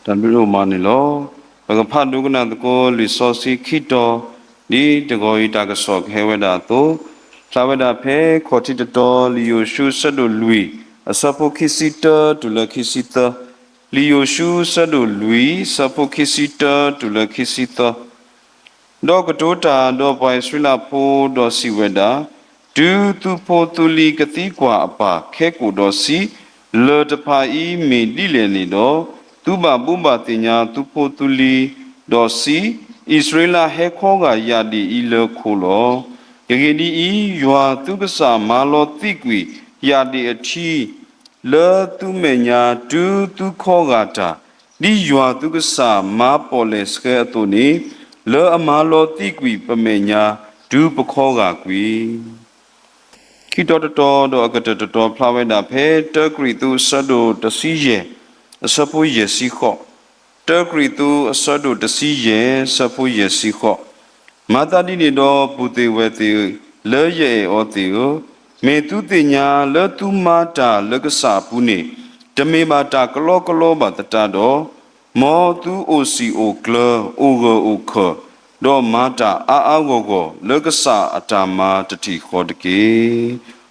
တၢ်ဘျုးဒိၣ်မးန့ၣ်လီၤ. ပကဖးဒိကနၣ်သကိးလံာ်စီဆှံခံတီၤ, ဒ်တဂီၤအံၤတၢ်ကစီၣ်ကဟဲဝဲဒၣ်အသိး, ဖျါဝဲဒၣ်ဖဲခီၣ်ထံးတတီၤ လံာ်ယိၤၡူအဆၢဒိၣ်လွံၢ် အဆၢဖိခံဆံတၢတုၤလၢခံဆံသၢ, လံာ်ယိၤၡူအဆၢဒိၣ်လွံၢ် အဆၢဖိခံဆံတၢတုၤလၢခံဆံသၢ ဒီးကတိၤတၢ်ဒီးပှၤအံၣ်စရ့လးဖိဒီးစံးဝဲဒၣ်, တုၤသုဖိသုလံၤကသံကွၢ်အပၢ်ခဲကိာ်ဒီးစံး, လၢၢ်တဖၣ်အံၤမ့ၢ်ဒ်လဲၣ်န့ၣ်ဒီး, သုဘၣ်ဘိးဘၣ်သ့ၣ်ညါသုဖိသုလံၤ, ဒီးစံး, အံၣ်စရ့လးဟဲခီဂာ်ယာ်ဒ့ၣ်အံၤလၢခိလီၤ. အဂ့ၢ်ဒ်အံၤ, ယွၤသုကစၢ်မၤလီၤသံးကွံာ်ယာ်ဒ့ၣ်အထံ လၢသုမဲာ်ညါတုၤသုခီဂာ်တၢ်, ဒ်ယွၤသုကစၢ်မၤပီၣ်လဲၣ်ဆှၢအသိးန့ၣ်, လၢအမၤလီၤသံးကွံာ်ပမဲာ်ညါတုၤပခီဂာ်ကွံာ် ခံတီၤတတီၤဒီးအကတၢၢ်တတီၤဖျါဝဲဒၣ်ဖဲ တၢကရံၣ်သူးအဆၢဒိၣ်တဆံယဲၢ် အဆၢဖိယဲၢ်ဆံဃိး, တၢကရံၣ်သူးအဆၢဒိၣ်တဆံယဲၢ် အဆၢဖိယဲၢ်ဆံဃိး, မၤသးဒ်န့ၣ်ဒီး ပုၢ်သ့ၣ်ဝဲၢ်သ့ၣ်ဧၢ, လၢယအဲၣ်အီၤသ့ၣ်ဧၢ, မ့ၢ်သုသ့ၣ်ညါလၢသုမၤတၢ်လၢကစၢ်အပူၤန့ၣ်, တမ့ၢ်ဘၣ်တၢ်ကလီကလီဘၣ်သတးဒီး, မ်သုအိၣ်စံာ်အိၣ်ကျၢၤ အိၣ်ဂၢၢ်အိၣ်ခၢၣ်, ဒီးမၤတၢ်အါအါဂီၢ်ဂီၢ်လၢကစၢ်အတၢ်မၤတထံၣ်ဃီတက့ၢ်.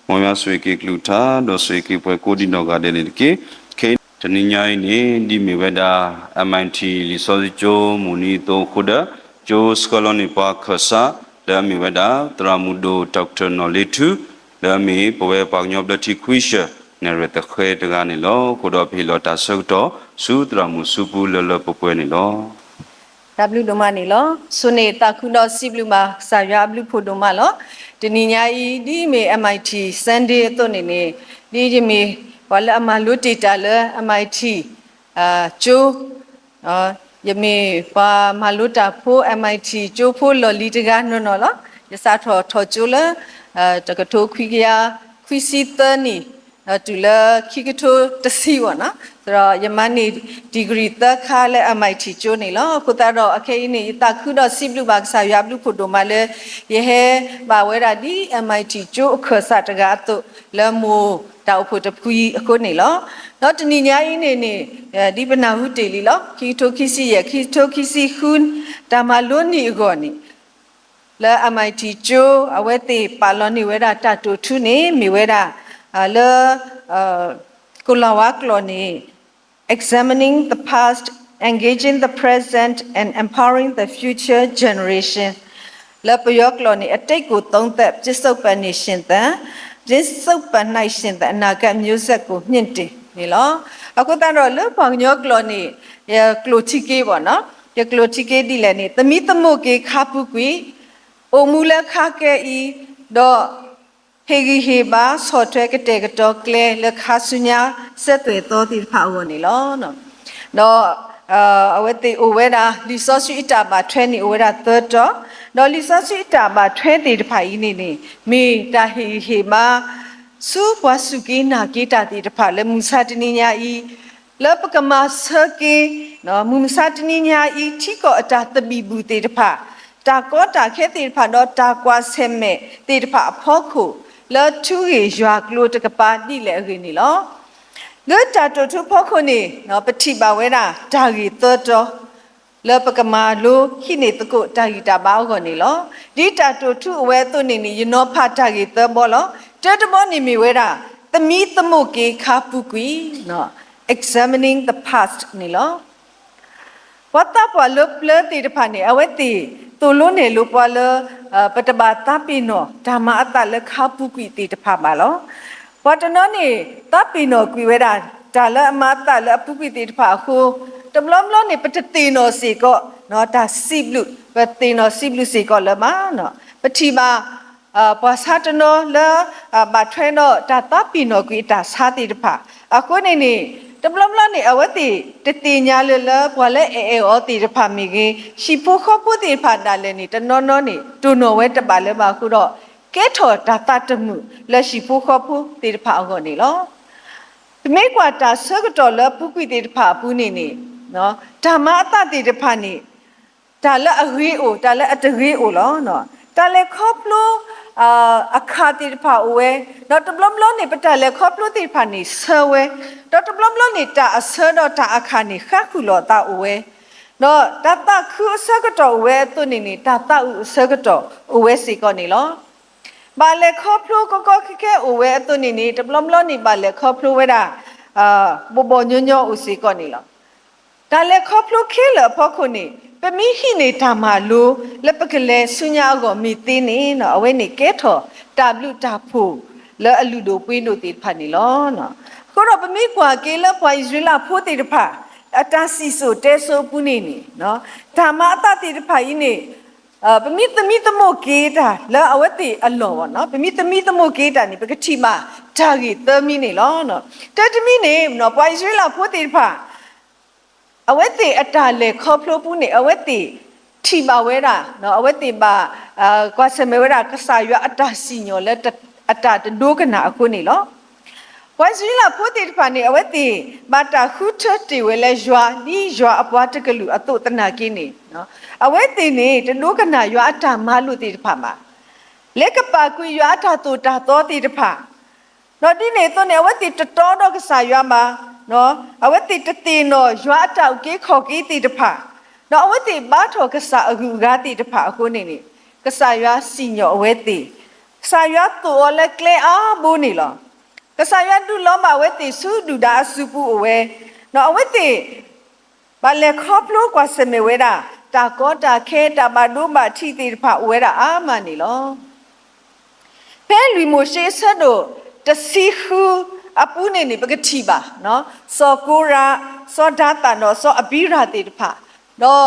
မ်ယွၤဆိၣ်ဂ့ၤက့ၤကလုၢ်ကထါ ဒီးဆိၣ်ဂ့ၤက့ၤပှၤကိးဒံးနီၢ်ဂၤဒဲးန့ၣ်တက့ၢ်. ခဲအံၤ တနံၤညါအံၤန့ၣ် ဒ်မ့ၢ်ဝဲဒၣ် MIT လံာ်စီဆှံကၠိ မုၢ်နံၤအသိးအဃိဒီး ကၠိဆှၢလီၤန့ၢ်ပှၤခၢၣ်စး လၢအမ့ၢ်ဝဲဒၣ် သရၣ်မုၣ်ဒိၣ် Doctor နီၢ်လ့ထူ လၢအမ့ၢ်ပဝဲပှၤကညီဘျၢထံခွံဆၢၣ် နဲၣ်ရွဲၣ်သဃဲတဂၤန့ၣ်လီၤ. အဃိဒီးပဟ့ၣ်လီၤတၢ်ဆၢကတီၢ် ဆူသရၣ်မုၣ်ဆူပူလၢလၢပှဲၤပှဲၤန့ၣ်လီၤ. တၢ်ဘျုးဒိၣ်မးန့ၣ်လီၤ. ဆိၣ်န့ၢ်သးခုဒီးစံးဘျုးဘၣ်ကစၢ်ယွၤအဘျုးဖှိၣ်ဒိၣ်မးလီၤ. တနံၤညါအံၤ ဒ်မ့ၢ် MIT Sunday အသိးန့ၣ်န့ၣ်, ဒ်ယမ့ၢ်ပှၤလၢအမၤလိတ့ၢ်တၢ်လၢ MIT ကၠိ ယမ့ၢ်ပှၤမၤလိတၢ်ဖိ MIT ကၠိဖိလီၢ်လံၤတဂၤနီၢ်နီၢ်လီၤ. ယစးထီၣ်ထီၣ်ကၠိလၢ တကထိခွံကယၤခွံဆံသၢနံၣ် ဒီးတုၤလၢခံကထိတဆံဝဲနီၤ, ဒီးယမၤန့ၢ် degree သၢခါလၢ MIT ကၠိန့ၣ်လီၤ. အဃိသတးဒီး အခဲအံၤန့ၣ် ယသးခုဒီးစံးဘျုးဘၣ်ကစၢ်ယွၤအဘျုးဖှိၣ်ဒိၣ်မးလၢ ယဟဲဘၣ်ဝဲဒၣ်ဒ် MIT ကၠိအခၢၣ်စးတဂၤအသိး လၢမိၢ်တၢ်အိၣ်ဖှိၣ်တဖုအံၤအဃိန့ၣ်လီၤ. ဒီးတနံၤညါအံၤန့ၣ်န့ၣ် ဒ်ပနၢ်ဟူတ့ၢ်လံလီၤ. ခံကထိခံဆံယဲၢ် ခံကထိခံဆံဃု တၢ်မၤလိနံၣ်အဂီၢ်န့ၣ် လၢ MIT ကၠိ အဝဲသ့ၣ်ပာ်လီၤန့ၢ်ဝဲဒၣ်တၢ်တိာ်ထူန့ၣ် မ့ၢ်ဝဲဒၣ် လၢ ကိၤလၤဝါကျိာ်န့ၣ် Examining the past, engaging the present and empowering the future generation လၢပယီၤကျိာ်န့ၣ် အတိတ်ကိုသုံးသပ် ပစ္စုပ္ပန်နှင့်ယှဉ်သင် ပစ္စုပ္ပန်၌ယှဉ်သင် အနာဂတ်မျိုးဆက်ကိုမြှင့်တင် န့ၣ်လီၤ. အဃိသတးဒီးလၢပှၤကညီကျိာ်န့ၣ် ယကျိာ်ထံက့ဘၣ်နီၤ, ယကျိာ်ထံက့ဒ်လဲၣ်န့ၣ် သမံသမိးက့ၤခါပူၤကွံာ် အိၣ်မူလၢခါကဲအံၤ, ဒီး ဟ့ၣ်ဂံၢ်ဟ့ၣ်ဘါဆီၣ်ထွဲကတဲာ်ကတီၤကျဲလၢခါဆူညါ စဲသွဲၣ်သီသ့ၣ်တဖၣ်အဂီၢ်န့ၣ်လီၤ. ဒီး အဝဲသ့ၣ်အိၣ်ဝဲဒၣ် လံာ်စီဆှံအတၢ်ဘၣ်ထွဲန့ၣ်အိၣ်ဝဲဒၣ်သၢတီၤ, ဒီးလံာ်စီဆှံအတၢ်ဘၣ်ထွဲသ့ၣ်တဖၣ်အံၤန့ၣ်န့ၣ် မ့ၢ်တၢ်ဟ့ၣ်ဂံၢ်ဟ့ၣ်ဘါ ဆူပှၤစူၢ်က့ၤနာ်က့ၤတၢ်သ့ၣ်တဖၣ်လၢမုၢ်မဆါတနံၤညါအံၤ လၢပကမၤဆၢက့ၤ မုၢ်မဆါတနံၤညါအံၤ ထံကီၢ်အတၢ်သဘံၣ်ဘုၣ်သ့ၣ်တဖၣ်, တၢ်ကီတၢ်ခဲသ့ၣ်တဖၣ် ဒီးတၢ်ကွၢ်ဆၢၣ်မဲာ်သ့ၣ်တဖၣ်အဖီခိၣ် လၢထူဂ့ၢ်ယွၤကျိၤတကပၤဒ်လဲၣ်အဂ့ၢ်န့ၣ်လီၤ. လၢတၢ်တိာ်ထူဖီခိၣ်န့ၣ် ပထံၣ်ဘၣ်ဝဲဒၣ်တၢ်ဂ့ၢ်သၢတီၤ လၢပကမၤလိဟံးန့ၢ်သကိးတၢ်ဂံၢ်တၢ်ဘါအဂီၢ်န့ၣ်လီၤ. ဒ်တၢ်တိာ်ထူအဝဲအသိးန့ၣ်န့ၣ် ယနီၤဖးတၢ်ဂ့ၢ်သၢဘီလီၤ. တၢတဘီန့ၣ်မ့ၢ်ဝဲဒၣ် သမံသမိးက့ၤခါပူၤကွံာ် Examining the past န့ၣ်လီၤ. ပှၤသးပှၢ်လၢပျၢၤသ့ၣ်တဖၣ်န့ၣ် အဝဲသ့ၣ်သိၣ်လိနဲၣ်လိပှၤလၢ ပတဘၣ်သးပ့ၤနီၣ်တၢ်မၤအသးလၢခါပူၤကွံာ်သ့ၣ်တဖၣ်ဘၣ်လီၤ. ပှၤတနီၤန့ၣ် သးပ့ၤနီၣ်ကွံာ်ဝဲဒၣ် တၢ်လၢအမၤအသးလၢအပူၤကွံာ်သ့ၣ်တဖၣ်အဃိ တဘျီဘျီန့ၣ် ပတသ့ၣ်နီၣ်စ့ၢ်ကီး တၢ်စံးဘျုး ပသ့ၣ်နီၣ်စံးဘျုးစ့ၢ်ကီးလၢၤဘၣ်. ပထံၣ်ဘၣ် ပှၤဆါတနီၤလၢ ဘၣ်ထွဲဒီးတၢ်သးပ့ၤနီၣ်ကွံာ်အတၢ်ဆါသ့ၣ်တဖၣ် အဃိန့ၣ်န့ၣ် တဘျီဘျီန့ၣ် အဝဲသ့ၣ်တသ့ၣ်ညါလၢၤလၢ ပှၤလၢအအဲၣ်အီၤသ့ၣ်တဖၣ်မ့ၢ်ဂ့ၤ ဟံၣ်ဖိဃီဖိသ့ၣ်တဖၣ်ဒၣ်လဲာ်န့ၣ် တနီၤနီၤန့ၣ် တိၢ်နီၣ်ဝဲတဘၣ်လၢၤဘၣ်အဃိဒီး ကဲထီၣ်တၢ်သးတမုာ်လၢဟံၣ်ဖိဃီဖိသ့ၣ်တဖၣ်အဂီၢ်န့ၣ်လီၤ. ပမ့ၢ်ကွၢ်တၢ်ဆၢကတီၢ်လၢအပူၤကွံာ်သ့ၣ်တဖၣ်အပူၤန့ၣ်န့ၣ် တၢ်မၤအသးသ့ၣ်တဖၣ်န့ၣ် တၢ်လၢအဂ့ၤအိၣ် တၢ်လၢအတဂ့ၤအိၣ်လီၤ. တၢ်လဲၤခီဖျိ အခးသ့ၣ်တဖၣ်အိၣ်ဝဲ, ဒီးတဘျီဘျီန့ၣ် ပတၢ်လဲၤခီဖျိသ့ၣ်တဖၣ်န့ၣ်ဆၢဝဲ, ဒီးတဘျီဘျီန့ၣ် တၢ်အဆၢဒီးတၢ်အခးန့ၣ် ဃါဃုာ်လိာ်အသးအိၣ်ဝဲ, ဒီးတၢ်သးခုအဆၢကတီၢ်အိၣ်ဝဲအသိးန့ၣ်န့ၣ် တၢ်သးအုးအဆၢကတီၢ်အိၣ်ဝဲစ့ၢ်ကီးန့ၣ်လီၤ. ဘၣ်လဲၤခီဖျိကီကီခဲခဲအိၣ်ဝဲအသိးန့ၣ်န့ၣ် တဘျီဘျီန့ၣ် ဘၣ်လဲၤခီဖျိဝဲဒၣ် ဘိးဘီၣ်ညီညီအိၣ်စ့ၢ်ကီးန့ၣ်လီၤ. တၢ်လဲၤခီဖျိခဲလၢာ်အဖီခိၣ်န့ၣ် ပမ့ၢ်ဟံးန့ၢ်တၢ်မၤလိ လၢပကလဲၤဆူညါအဂီၢ်မ့ၢ်သ့န့ၣ် အဝဲန့ၣ်ကဲထီၣ်တၢ်ဘျုးတၢ်ဖှိၣ်လၢအလုၢ်ဒိၣ်ပှ့ၤဒိၣ်သ့ၣ်တဖၣ်န့ၣ်လီၤ. အဃိဒီးပမ့ၢ်ကွၢ်က့ၤလၢပှၤအံၣ်စရ့လးဖိသ့ၣ်တဖၣ် အတၢ်စံၣ်စိၤတဲစိၤအပူၤန့ၣ်န့ၣ် တၢ်မၤအသးသ့ၣ်တဖၣ်အံၤန့ၣ် ပမ့ၢ်သမံသမိးက့ၤတၢ်လၢအဝဲသ့ၣ်အလီၢ်ဘၣ်နီၤ, ပမ့ၢ်သမံသမိးက့ၤတၢ်န့ၣ် ပကထံၣ်ဘၣ်တၢ်ဂ့ၢ်သၢမံၤန့ၣ်လီၤ. တၢ်တမံၤန့ၣ် ပှၤအံၣ်စရ့လးဖိသ့ၣ်တဖၣ် အဝဲသ့ၣ်အတၢ်လဲၤခီဖျိပူၤန့ၣ် အဝဲသ့ၣ်ထံၣ်ဘၣ်ဝဲဒၣ်, အဝဲသ့ၣ်ဘၣ် ကွၢ်ဆၢၣ်မဲာ်ဝဲဒၣ် ကစၢ်ယွၤအတၢ်စံၣ်ညီၣ်လၢအတၢ်တဒိကနၣ်အဃိန့ၣ်လီၤ. ပှၤအံၣ်စရ့လးဖိသ့ၣ်တဖၣ်န့ၣ် အဝဲသ့ၣ်ဘၣ်တၢ်ဃုထၢတ့ၢ်ဝဲလၢယွၤ ဒ်ယွၤအပှၤတကလုာ်အသိးသနာ်က့န့ၣ်, အဝဲသ့ၣ်န့ၣ် တဒိကနၣ်ယွၤအတၢ်မၤလိာ်သ့ၣ်တဖၣ်ဘၣ်. လဲၤကပာ်ကွံာ်ယွၤအတၢ်သိၣ်တၢ်သီသ့ၣ်တဖၣ် ဒီးဒ်န့ၣ်အသိးန့ၣ် အဝဲသ့ၣ်တတီဒီးကစၢ်ယွၤဘၣ်, အဝဲသ့ၣ်တသ့ၣ်နီၣ်ယွၤအတၢ်အုၣ်က့ၤခီၣ်က့ၤသ့ၣ်တဖၣ်, ဒီးအဝဲသ့ၣ်ဘါထီၣ်ကစၢ်အဂုၤအဂၤသ့ၣ်တဖၣ်အဃိန့ၣ်န့ၣ် ကစၢ်ယွၤစံၣ်ညီၣ်အဝဲသ့ၣ်, ကစၢ်ယွၤသိၣ်အီၤလၢကျဲအါဘိန့ၣ်လီၤ. ကစၢ်ယွၤဒုးလီၤဘၣ်အဝဲသ့ၣ်ဆူဒုၣ်ဒါအစုပူၤအိၣ်ဝဲ, ဒီးအဝဲသ့ၣ် ဘၣ်လဲၤခီဖျိကွၢ်ဆၢၣ်မဲာ်ဝဲဒၣ် တၢ်ကီတၢ်ခဲ တၢ်ဘၣ်ဒိဘၣ်ထံးသ့ၣ်တဖၣ်အိၣ်ဝဲဒၣ်အါမးန့ၣ်လီၤ. ဖဲလွံၢ်မိၤၡ့အဆၢဒိၣ်တဆံဃုအပူၤန့ၣ်န့ၣ် ပကထံၣ်ဘၣ် စီၤကိရး, စီၤဒၤသၣ်ဒီးစီၤအဘံရၣ်သ့ၣ်တဖၣ်, ဒီး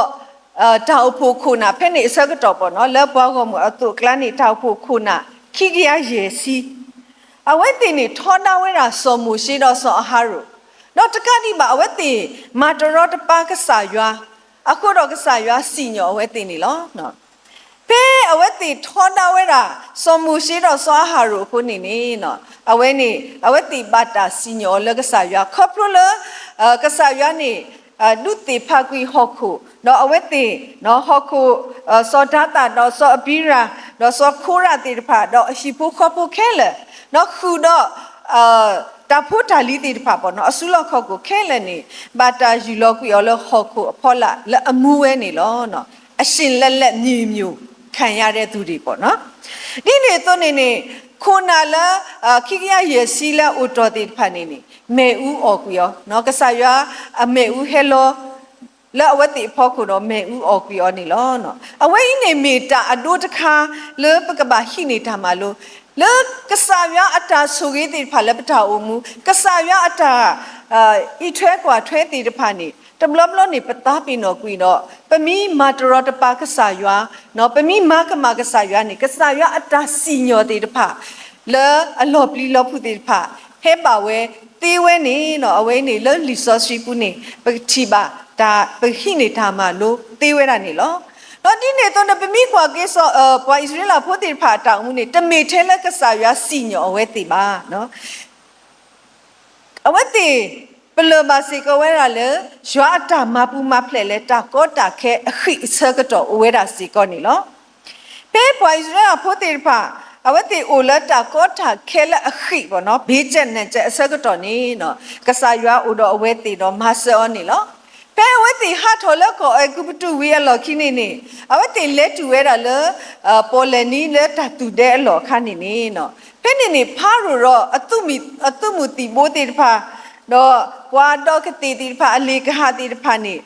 တၢ်အိၣ်ဖှိၣ်ခိၣ်နၢ်ဖဲန့ၣ်အဆၢကတီၢ်ပနီၤ လၢပှၤဂီၢ်မုၢ်အသိးအကျါန့ၣ် တၢ်အိၣ်ဖှိၣ်ခိၣ်နၢ်ခံကယၤယဲၢ်ဆံ အဝဲသ့ၣ်န့ၣ်ထီဒါဝဲဒၣ်စီၤမိၤၡ့ဒီးစီၤအၤဟရိၣ်, ဒီးတကးဒံးဘၣ် အဝဲသ့ၣ်မၤတရီတပါကစၢ်ယွၤ, အဃိဒီးကစၢ်ယွၤစံၣ်ညီၣ်အဝဲသ့ၣ်န့ၣ်လီၤ. ဖဲအဝဲသ့ၣ်ထီဒါဝဲဒၣ် စီၤမိၤၡ့ဒီးစီၤအၤဟရိၣ်အဃိန့ၣ်န့ၣ်, အဝဲန့ၣ် အဝဲသ့ၣ်ဘၣ်တၢ်စံၣ်ညီၣ်အီၤလၢကစၢ်ယွၤ ခီဖျိလၢ ကစၢ်ယွၤန့ၣ် ဒုးသ့ၣ်ဖးကွံာ်ဟီၣ်ခိၣ်, ဒီးအဝဲသ့ၣ် ဟီၣ်ခိၣ် စီၤဒၤသၣ်ဒီး စီၤအဘံရၣ် ဒီးစီၤခိရးသ့ၣ်တဖၣ် ဒီးအဟံၣ်ဖိဃီဖိခဲလၢာ်, ဒီးဃုာ်ဒီး တၢ်ဖိတၢ်လံၤသ့ၣ်တဖၣ်ပနီၤ အစုလီၢ်ခီၣ်ခိၣ်ခဲလၢာ်န့ၣ် ဘၣ်တၢ်ယူၢ်လီၤကွံာ်အီၤလၢဟီၣ်ခိၣ်အဖီလာ်လၢအမူဝဲန့ၣ်လီၤ. အရှင်လတ်လတ်မြေမြေခံရတဲ့သူတွေပေါ့နော်. ဒ်န့ၣ်အသိးန့ၣ်န့ၣ် ခိၣ်နၢ်လၢ ခံကယၤယဲၢ်ဆံလၢအအိၣ်တ့ၢ်သ့ၣ်တဖၣ်န့ၣ်န့ၣ် မ့ၣ်အူအီၣ်ကွံာ်အီၤ, ကစၢ်ယွၤအမ့ၣ်အူဟဲလီၤ လၢအဝဲသ့ၣ်အဖီခိၣ်ဒီးမ့ၣ်အူအီၣ်ကွံာ်အီၤန့ၣ်လီၤ. အဝဲအံၤန့ၣ်မ့ၢ်တၢ်အဒိတခါလၢပကဘၣ်ဟံးန့ၢ်တၢ်မၤလိ, လၢကစၢ်ယွၤအတၢ်ဆိၣ်ဂ့ၤသ့ၣ်တဖၣ်လၢပတၢ်အိၣ်မူ, ကစၢ်ယွၤအတၢ် အံးထွဲကွၢ်ထွဲသ့ၣ်တဖၣ်န့ၣ် တဘျီဘျီန့ၣ် ပသးပ့ၤနီၣ်ကွံာ်ဒီး ပမ့ၢ်မၤတရီတပါကစၢ်ယွၤ, ပမ့ၢ်မၤကမၣ်ကစၢ်ယွၤန့ၣ် ကစၢ်ယွၤအတၢ်စံၣ်ညီၣ်သ့ၣ်တဖၣ် လၢအလီၤပျံၤလီၤဖုးသ့ၣ်တဖၣ် ဟဲဘၣ်ဝဲသ့ဝဲန့ၣ် အဝဲန့ၣ်လၢလံာ်စီဆှံပူၤန့ၣ် ပကထံၣ်ဘၣ်တၢ် ပဟံးန့ၢ်တၢ်မၤလိသ့ဝဲဒၣ်န့ၣ်လီၤ. ဒီးဒ်န့ၣ်အသိးန့ၣ် ပမ့ၢ်ကွၢ်က့ၤ ပှၤအံၣ်စရ့လးဖိသ့ၣ်တဖၣ်အတၢ်အိၣ်မူန့ၣ် တမ့ၢ်ထဲလၢကစၢ်ယွၤစံၣ်ညီၣ်အဝဲသ့ၣ်ဘၣ် အဝဲသ့ၣ် ပလၢၢ်ဘၣ်စ့ၢ်ကီးဝဲဒၣ်လၢ ယွၤအတၢ်မၤပူၤမၤဖျဲးလၢတၢ်ကီတၢ်ခဲအဃံးအဆၢကတီၢ်အိၣ်ဝဲဒၣ်စ့ၢ်ကီးန့ၣ်လီၤ. ဖဲပှၤအံၣ်စရ့လးဖိသ့ၣ်တဖၣ် အဝဲသ့ၣ်အိၣ်လၢတၢ်ကီတၢ်ခဲလၢအဃံးပနီၤ ဘ့ကဲးနးကဲးအဆၢကတီၢ်န့ၣ် ကစၢ်ယွၤအိၣ်ဒီးအဝဲသ့ၣ်ဒီးမၤစၢၤအီၤန့ၣ်လီၤ. ဖဲအဝဲသ့ၣ်ဟးထီၣ်လၢကီၢ်အဲၤကူပတူးဝံၤအလီၢ်ခံန့ၣ်န့ၣ် အဝဲသ့ၣ်လဲၤတုၤဝဲဒၣ်လၢ ပီၣ်လဲၣ်နံၤလၢတၢ်သူၣ်ဒဲအလီၢ်အခါန့ၣ်န့ၣ် ဖဲန့ၣ်န့ၣ် ဖၤရိၤဒီး အသုးမုၢ်သံၣ်ဘိသ့ၣ်တဖၣ် ဒီးပှၤဒီကသ့ၣ်သ့ၣ်တဖၣ် အလ့ၣ်ကဟၣ်သ့ၣ်တဖၣ်န့ၣ်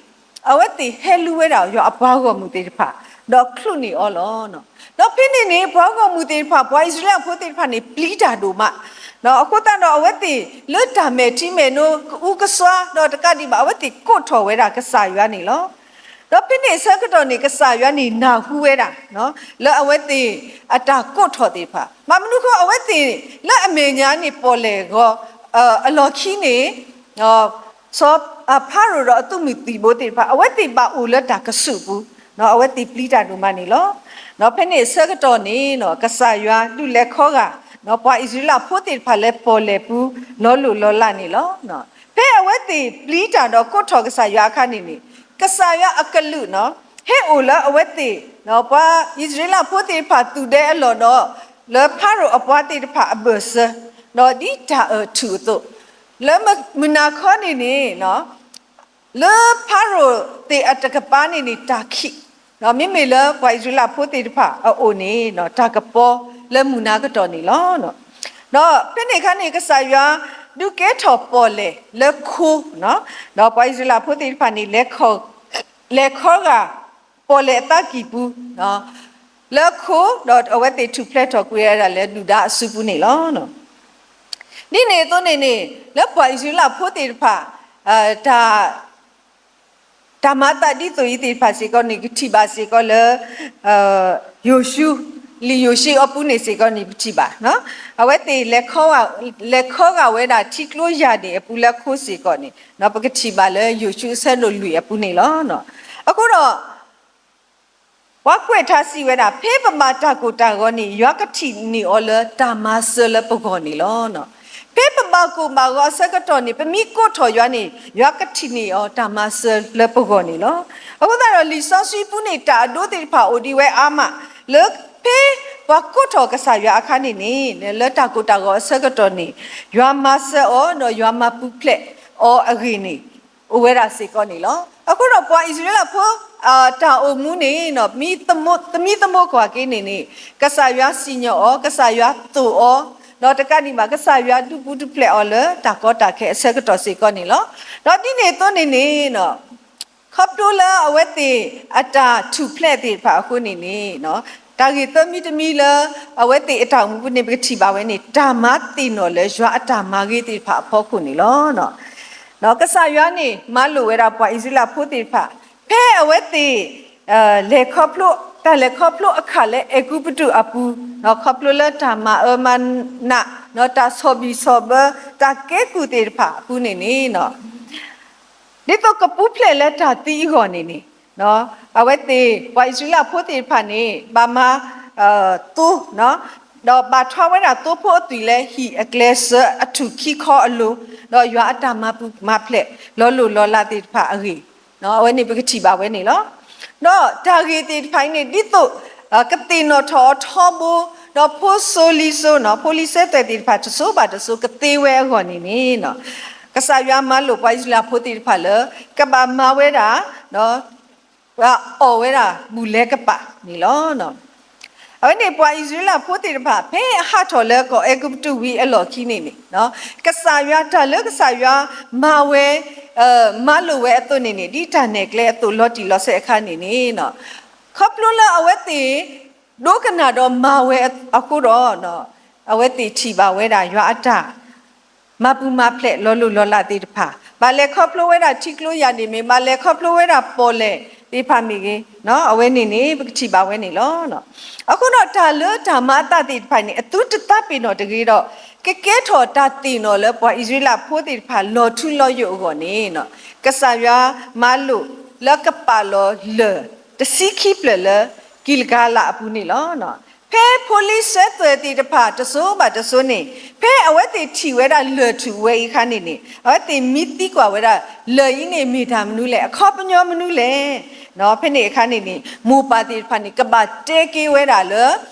အဝဲသ့ၣ်ဟဲလူဝဲဒၣ်ယွၤအပှၤဂီၢ်မုၢ်သ့ၣ်တဖၣ် ဒီးချုးန့ၢ်အီၤလီၤ. ဒီးဖဲန့ၣ်န့ၣ် ပှၤဂီၢ်မုၢ်သ့ၣ်တဖၣ် ပှၤအံၣ်စရ့လးဖိသ့ၣ်တဖၣ်န့ၣ် ပျံၤတၢ်ဒိၣ်မး အဃိသတးဒီးအဝဲသ့ၣ် လၢတၢ်မဲာ်ထံမဲာ်နိ ကအူကစွါ ဒီးတကးဒံးဘၣ် အဝဲသ့ၣ်ကိးထီၣ်ဝဲဒၣ်ကစၢ်ယွၤန့ၣ်လီၤ. ဒီးဖဲန့ၣ်အဆၢကတီၢ်န့ၣ် ကစၢ်ယွၤန့ၣ်နၢ်ဟူဝဲဒၣ် လၢအဝဲသ့ၣ်အတၢ်ကိးထီၣ်သ့ၣ်တဖၣ် ဘၣ်မနုၤအဃိ အဝဲသ့ၣ်လၢအမဲာ်ညါန့ၣ် ပီၣ်လဲၣ်ဂီၤ အလီၢ်ခံန့ၣ် စီၤဖၤရိၤဒီးအသုးမုၢ်သံၣ်ဘိသ့ၣ်တဖၣ် အဝဲသ့ၣ်ဘၣ်အိၣ်လၢတၢ်ကဆူးပူၤ အဝဲသ့ၣ်ပျံၤတၢ်ဒိၣ်မးန့ၣ်လီၤ. ဒီးဖဲန့ၣ်အဆၢကတီၢ်န့ၣ် ကစၢ်ယွၤဒုးလဲၤခီဂာ် ပှၤအံၣ်စရ့လးဖိသ့ၣ်တဖၣ်လၢပီၣ်လဲၣ်ပူၤ လီၤလိၢ်လီၤလးန့ၣ်လီၤ. ဖဲအဝဲသ့ၣ်ပျံၤတၢ်ဒီးကိးထီၣ်ကစၢ်ယွၤအခါန့ၣ်န့ၣ် ကစၢ်ယွၤအကလုၢ်န့ၣ် ဟဲအိၣ်လၢအဝဲသ့ၣ် ပှၤအံၣ်စရ့လးဖိသ့ၣ်တဖၣ်သူၣ်ဒဲအလီၢ်ဒီး လၢဖၤရိၤအပှၤသ့ၣ်တဖၣ်အဘၢၣ်စၢၤ ဒီးဒ်တၢ်အၢၣ်ထူၣ်အသိး လၢမုၢ်နၤခီန့ၣ်န့ၣ် လၢဖၤရိၤသ့ၣ်အတကပၤန့ၣ်န့ၣ် တၢ်ခံး, မ့မ့ၢ်လၢပှၤအံၣ်စရ့လးဖိသ့ၣ်တဖၣ်အအိၣ်န့ၣ် တၢ်ကပီၤလၢမုၢ်နၤကတီၢ်န့ၣ်လီၤ. ဒီးဖဲန့ၣ်အခါန့ၣ် ကစၢ်ယွၤဒုးကဲထီၣ်ပီၣ်လဲၣ်လၢခိ, ဒီးပှၤအံၣ်စရ့လးဖိသ့ၣ်တဖၣ်န့ၣ် လဲၤခီဂာ်ပီၣ်လဲၣ်အသးကံၢ်ပူၤ လၢခိ, ဒီးအဝဲသ့ၣ်ထူၣ်ဖျဲးထီၣ်ကွံာ်ဝဲဒၣ်လၢဒုၣ်ဒါအစုပူၤန့ၣ်လီၤ. ဒ်န့ၣ်အသိးန့ၣ်န့ၣ် လၢပှၤအံၣ်စရ့လးဖိသ့ၣ်တဖၣ် တၢ်မၤအသးဒ်သိးအံၤသ့ၣ်တဖၣ်စ့ၢ်ကီးန့ၣ် ကထံၣ်ဘၣ်စ့ၢ်ကီးလၢ ယိၤၡူ, လံာ်ယိၤၡူအပူၤန့ၣ်စ့ၢ်ကီးန့ၣ် ပထံၣ်ဘၣ်, အဝဲသ့ၣ် လဲၤခီဂာ်ဝဲဒၣ်ထံကျိယၢ်ဒ့ၣ်အပူၤလၢခိစ့ၢ်ကီးန့ၣ် ပကထံၣ်ဘၣ်လၢယိၤၡူအဆၢဒိၣ်လွံၢ်အပူၤန့ၣ်လီၤ. အဃိဒီး ပှၤကွဲးထါစံးဝဲဒၣ် ဖဲပဘၣ်တၢ်ကိၢ်တၢ်ဂီၤန့ၣ် ယွၤကထံၣ်န့ၢ်အီၤလၢတၢ်မၤစၢၤလၢပဂီၢ်န့ၣ်လီၤ. ဖဲပဘၣ်ကိၢ်ဘၣ်ဂီၤအဆၢကတီၢ်န့ၣ် ပမ့ၢ်ကိးထီၣ်ယွၤန့ၣ် ယွၤကထံၣ်န့ၢ်အီၤတၢ်မၤစၢၤလၢပဂီၢ်န့ၣ်လီၤ. အဃိသတးဒီးလံာ်စီဆှံပူၤန့ၣ် တၢ်အဒိသ့ၣ်တဖၣ်အိၣ်ဒံးဝဲအါမး လၢဖဲပှၤကိးထီၣ်ကစၢ်ယွၤအခါန့ၣ်န့ၣ် လၢတၢ်ကိၢ်တၢ်ဂီၤအဆၢကတီၢ်န့ၣ် ယွၤမၤစၢၤအီၤဒီးယွၤမၤပူၤဖျဲးအီၤအဂ့ၢ်န့ၣ် အိၣ်ဝဲဒၣ်စ့ၢ်ကီးန့ၣ်လီၤ. အဃိဒီးပှၤအံၣ်စရ့လးဖိ တၢ်အိၣ်မူန့ၣ် သမံသမိးကွၢ်က့ၤန့ၣ်န့ၣ် ကစၢ်ယွၤစံၣ်ညီၣ်အီၤ, ကစၢ်ယွၤသိၣ်အီၤ, ဒီးတကးဒံးဘၣ် ကစၢ်ယွၤဒုးဘူးဒုးဖျဲးအီၤလၢတၢ်ကီတၢ်ခဲအဆၢကတီၢ်စ့ၢ်ကီးန့ၣ်လီၤ. ဒီးဒ်န့ၣ်အသိးန့ၣ်န့ၣ် ခီဖျိလၢအဝဲသ့ၣ်အတၢ်ထူၣ်ဖျဲးသ့ၣ်တဖၣ်အဃိန့ၣ်န့ၣ် တၢ်ဂ့ၢ်သၢမံၤတမံၤလၢ အဝဲသ့ၣ်အတၢ်အိၣ်မူပူၤန့ၣ် ပကထံၣ်ဘၣ်ဝဲန့ၣ် တၢ်မၤသ့ၣ်နီၣ်လၢယွၤအတၢ်မၤဂ့ၤသ့ၣ်တဖၣ်အဖီခိၣ်န့ၣ်လီၤ. ကစၢ်ယွၤန့ၣ် မၤလိာ်ဝဲဒၣ်ပှၤအံၣ်စရ့လးဖိသ့ၣ်တဖၣ် ဖဲအဝဲသ့ၣ် လဲၤခီဖျိ တၢ်လဲၤခီဖျိအခါလၢအဲၤကူပတူးအပူၤ ခီဖျိလၢတၢ်မၤအၢမၤနး တၢ်ဆီၣ်ဘံၣ်ဆီၣ်ဘၢ တၢ်ကဲကုၢ်သ့ၣ်တဖၣ်အပူၤန့ၣ်န့ၣ် ဒ်သိးကပူၤဖျဲးလၢတၢ်သံအဂီၢ်န့ၣ်န့ၣ် အဝဲသ့ၣ် ပှၤအံၣ်စရ့လးဖိသ့ၣ်တဖၣ်န့ၣ် ဘၣ်မၤ သိ ဒီးဘၣ်ထွါဝဲဒၣ်သိဖိအသွံၣ်လၢဟံၣ်အကျဲစၢၤအထူၣ်ခံခီအလိၤ, ဒီးယွၤအတၢ်မၤပူၤမၤဖျဲးလီၤလိၢ်လီၤလးသ့ၣ်တဖၣ်အဂ့ၢ်, အဝဲန့ၣ်ပကထံၣ်ဘၣ်ဝဲန့ၣ်လီၤ. ဒီးတၢ်ဂ့ၢ်သ့ၣ်တဖၣ်အံၤန့ၣ် ဒ်သိး ကသ့ၣ်နီၣ်ထီၣ်အီၤထီဘိ, ဒီးဖိစိၤလံၤစိၤ ဖိလံၤစၢၤသွဲၣ်သ့ၣ်တဖၣ် တစိၤဘၣ်တစိၤကသ့ဝဲအဂီၢ်န့ၣ်န့ၣ် ကစၢ်ယွၤမၤလိာ်ပှၤအံၣ်စရ့လးဖိသ့ၣ်တဖၣ်လၢ ကဘၣ်မၤဝဲဒၣ် အီၣ်ဝဲဒၣ်ဘူၣ်လဲကပာ်န့ၣ်လီၤ. အဝဲန့ၣ် ပှၤအံၣ်စရ့လးဖိသ့ၣ်တဖၣ် ဖဲအဟးထီၣ်လၢကီၢ်အဲၤကူပတူးဝံၤအလီၢ်ခံန့ၣ်န့ၣ် ကစၢ်ယွၤတၢ်လၢကစၢ်ယွၤမၤဝဲ မၤလိာ်ဝဲအသိးန့ၣ်န့ၣ် ဒ်တၢ်နဲၣ်ကျဲအသိးလီၤတံၢ်လီၤဆဲးအခါန့ၣ်န့ၣ် ခီဖျိလၢအဝဲသ့ၣ် ဒိကနၣ်ဒီးမၤဝဲအဃိဒီး အဝဲသ့ၣ်ထံၣ်ဘၣ်ဝဲဒၣ်ယွၤအတၢ် မၤပူၤမၤဖျဲးလီၤလိၢ်လီၤလးသ့ၣ်တဖၣ်, ဘၣ်လဲၤခီဖျိဝဲဒၣ်ထံကျိယၢ်ဒ့ၣ်မ့ၢ်, ဘၣ်လဲၤခီဖျိဝဲဒၣ်ပီၣ်လဲၣ်သ့ၣ်တဖၣ်မ့ၢ်ဂ့ၤ, အဝဲန့ၣ်န့ၣ် ပကထံၣ်ဘၣ်ဝဲန့ၣ်လီၤ. အဃိဒီးတၢ်လၢတၢ်မၤအသးသ့ၣ်တဖၣ်န့ၣ် အသုတသးပ့ၤနီၣ်တဂ့ၤဒီး ကကဲထီၣ်တၢ်သ့ၣ်နီၣ်လၢပှၤအံၣ်စရ့လးဖိသ့ၣ်တဖၣ်လီၤထူလီၤယိာ်အဂီၢ်န့ၣ် ကစၢ်ယွၤမၤလိာ်လၢကပာ်လီၤလၢၢ်တဆံခံဖျၢၣ်လၢ ကံလကၤလးအပူၤန့ၣ်လီၤ. ဖဲဖိလံၤစၢၤသွဲၣ်သ့ၣ်တဖၣ်တစိၤဘၣ်တစိၤန့ၣ် ဖဲအဝဲသ့ၣ်ထံၣ်ဝဲဒၣ်လၢၢ်ထူၣ်ဝဲအံၤအခါန့ၣ်န့ၣ် အဝဲသ့ၣ်မံသံကွၢ်ဝဲဒၣ် လၢၢ်အံၤန့ၣ်မ့ၢ်တၢ်မနုၤလဲၣ်, အခီပညီမနုၤလဲၣ်. ဖဲန့ၣ်အခါန့ၣ်န့ၣ် မိၢ်ပၢ်သ့ၣ်တဖၣ်န့ၣ် ကဘၣ်တဲက့ၤဝဲဒၣ်လၢ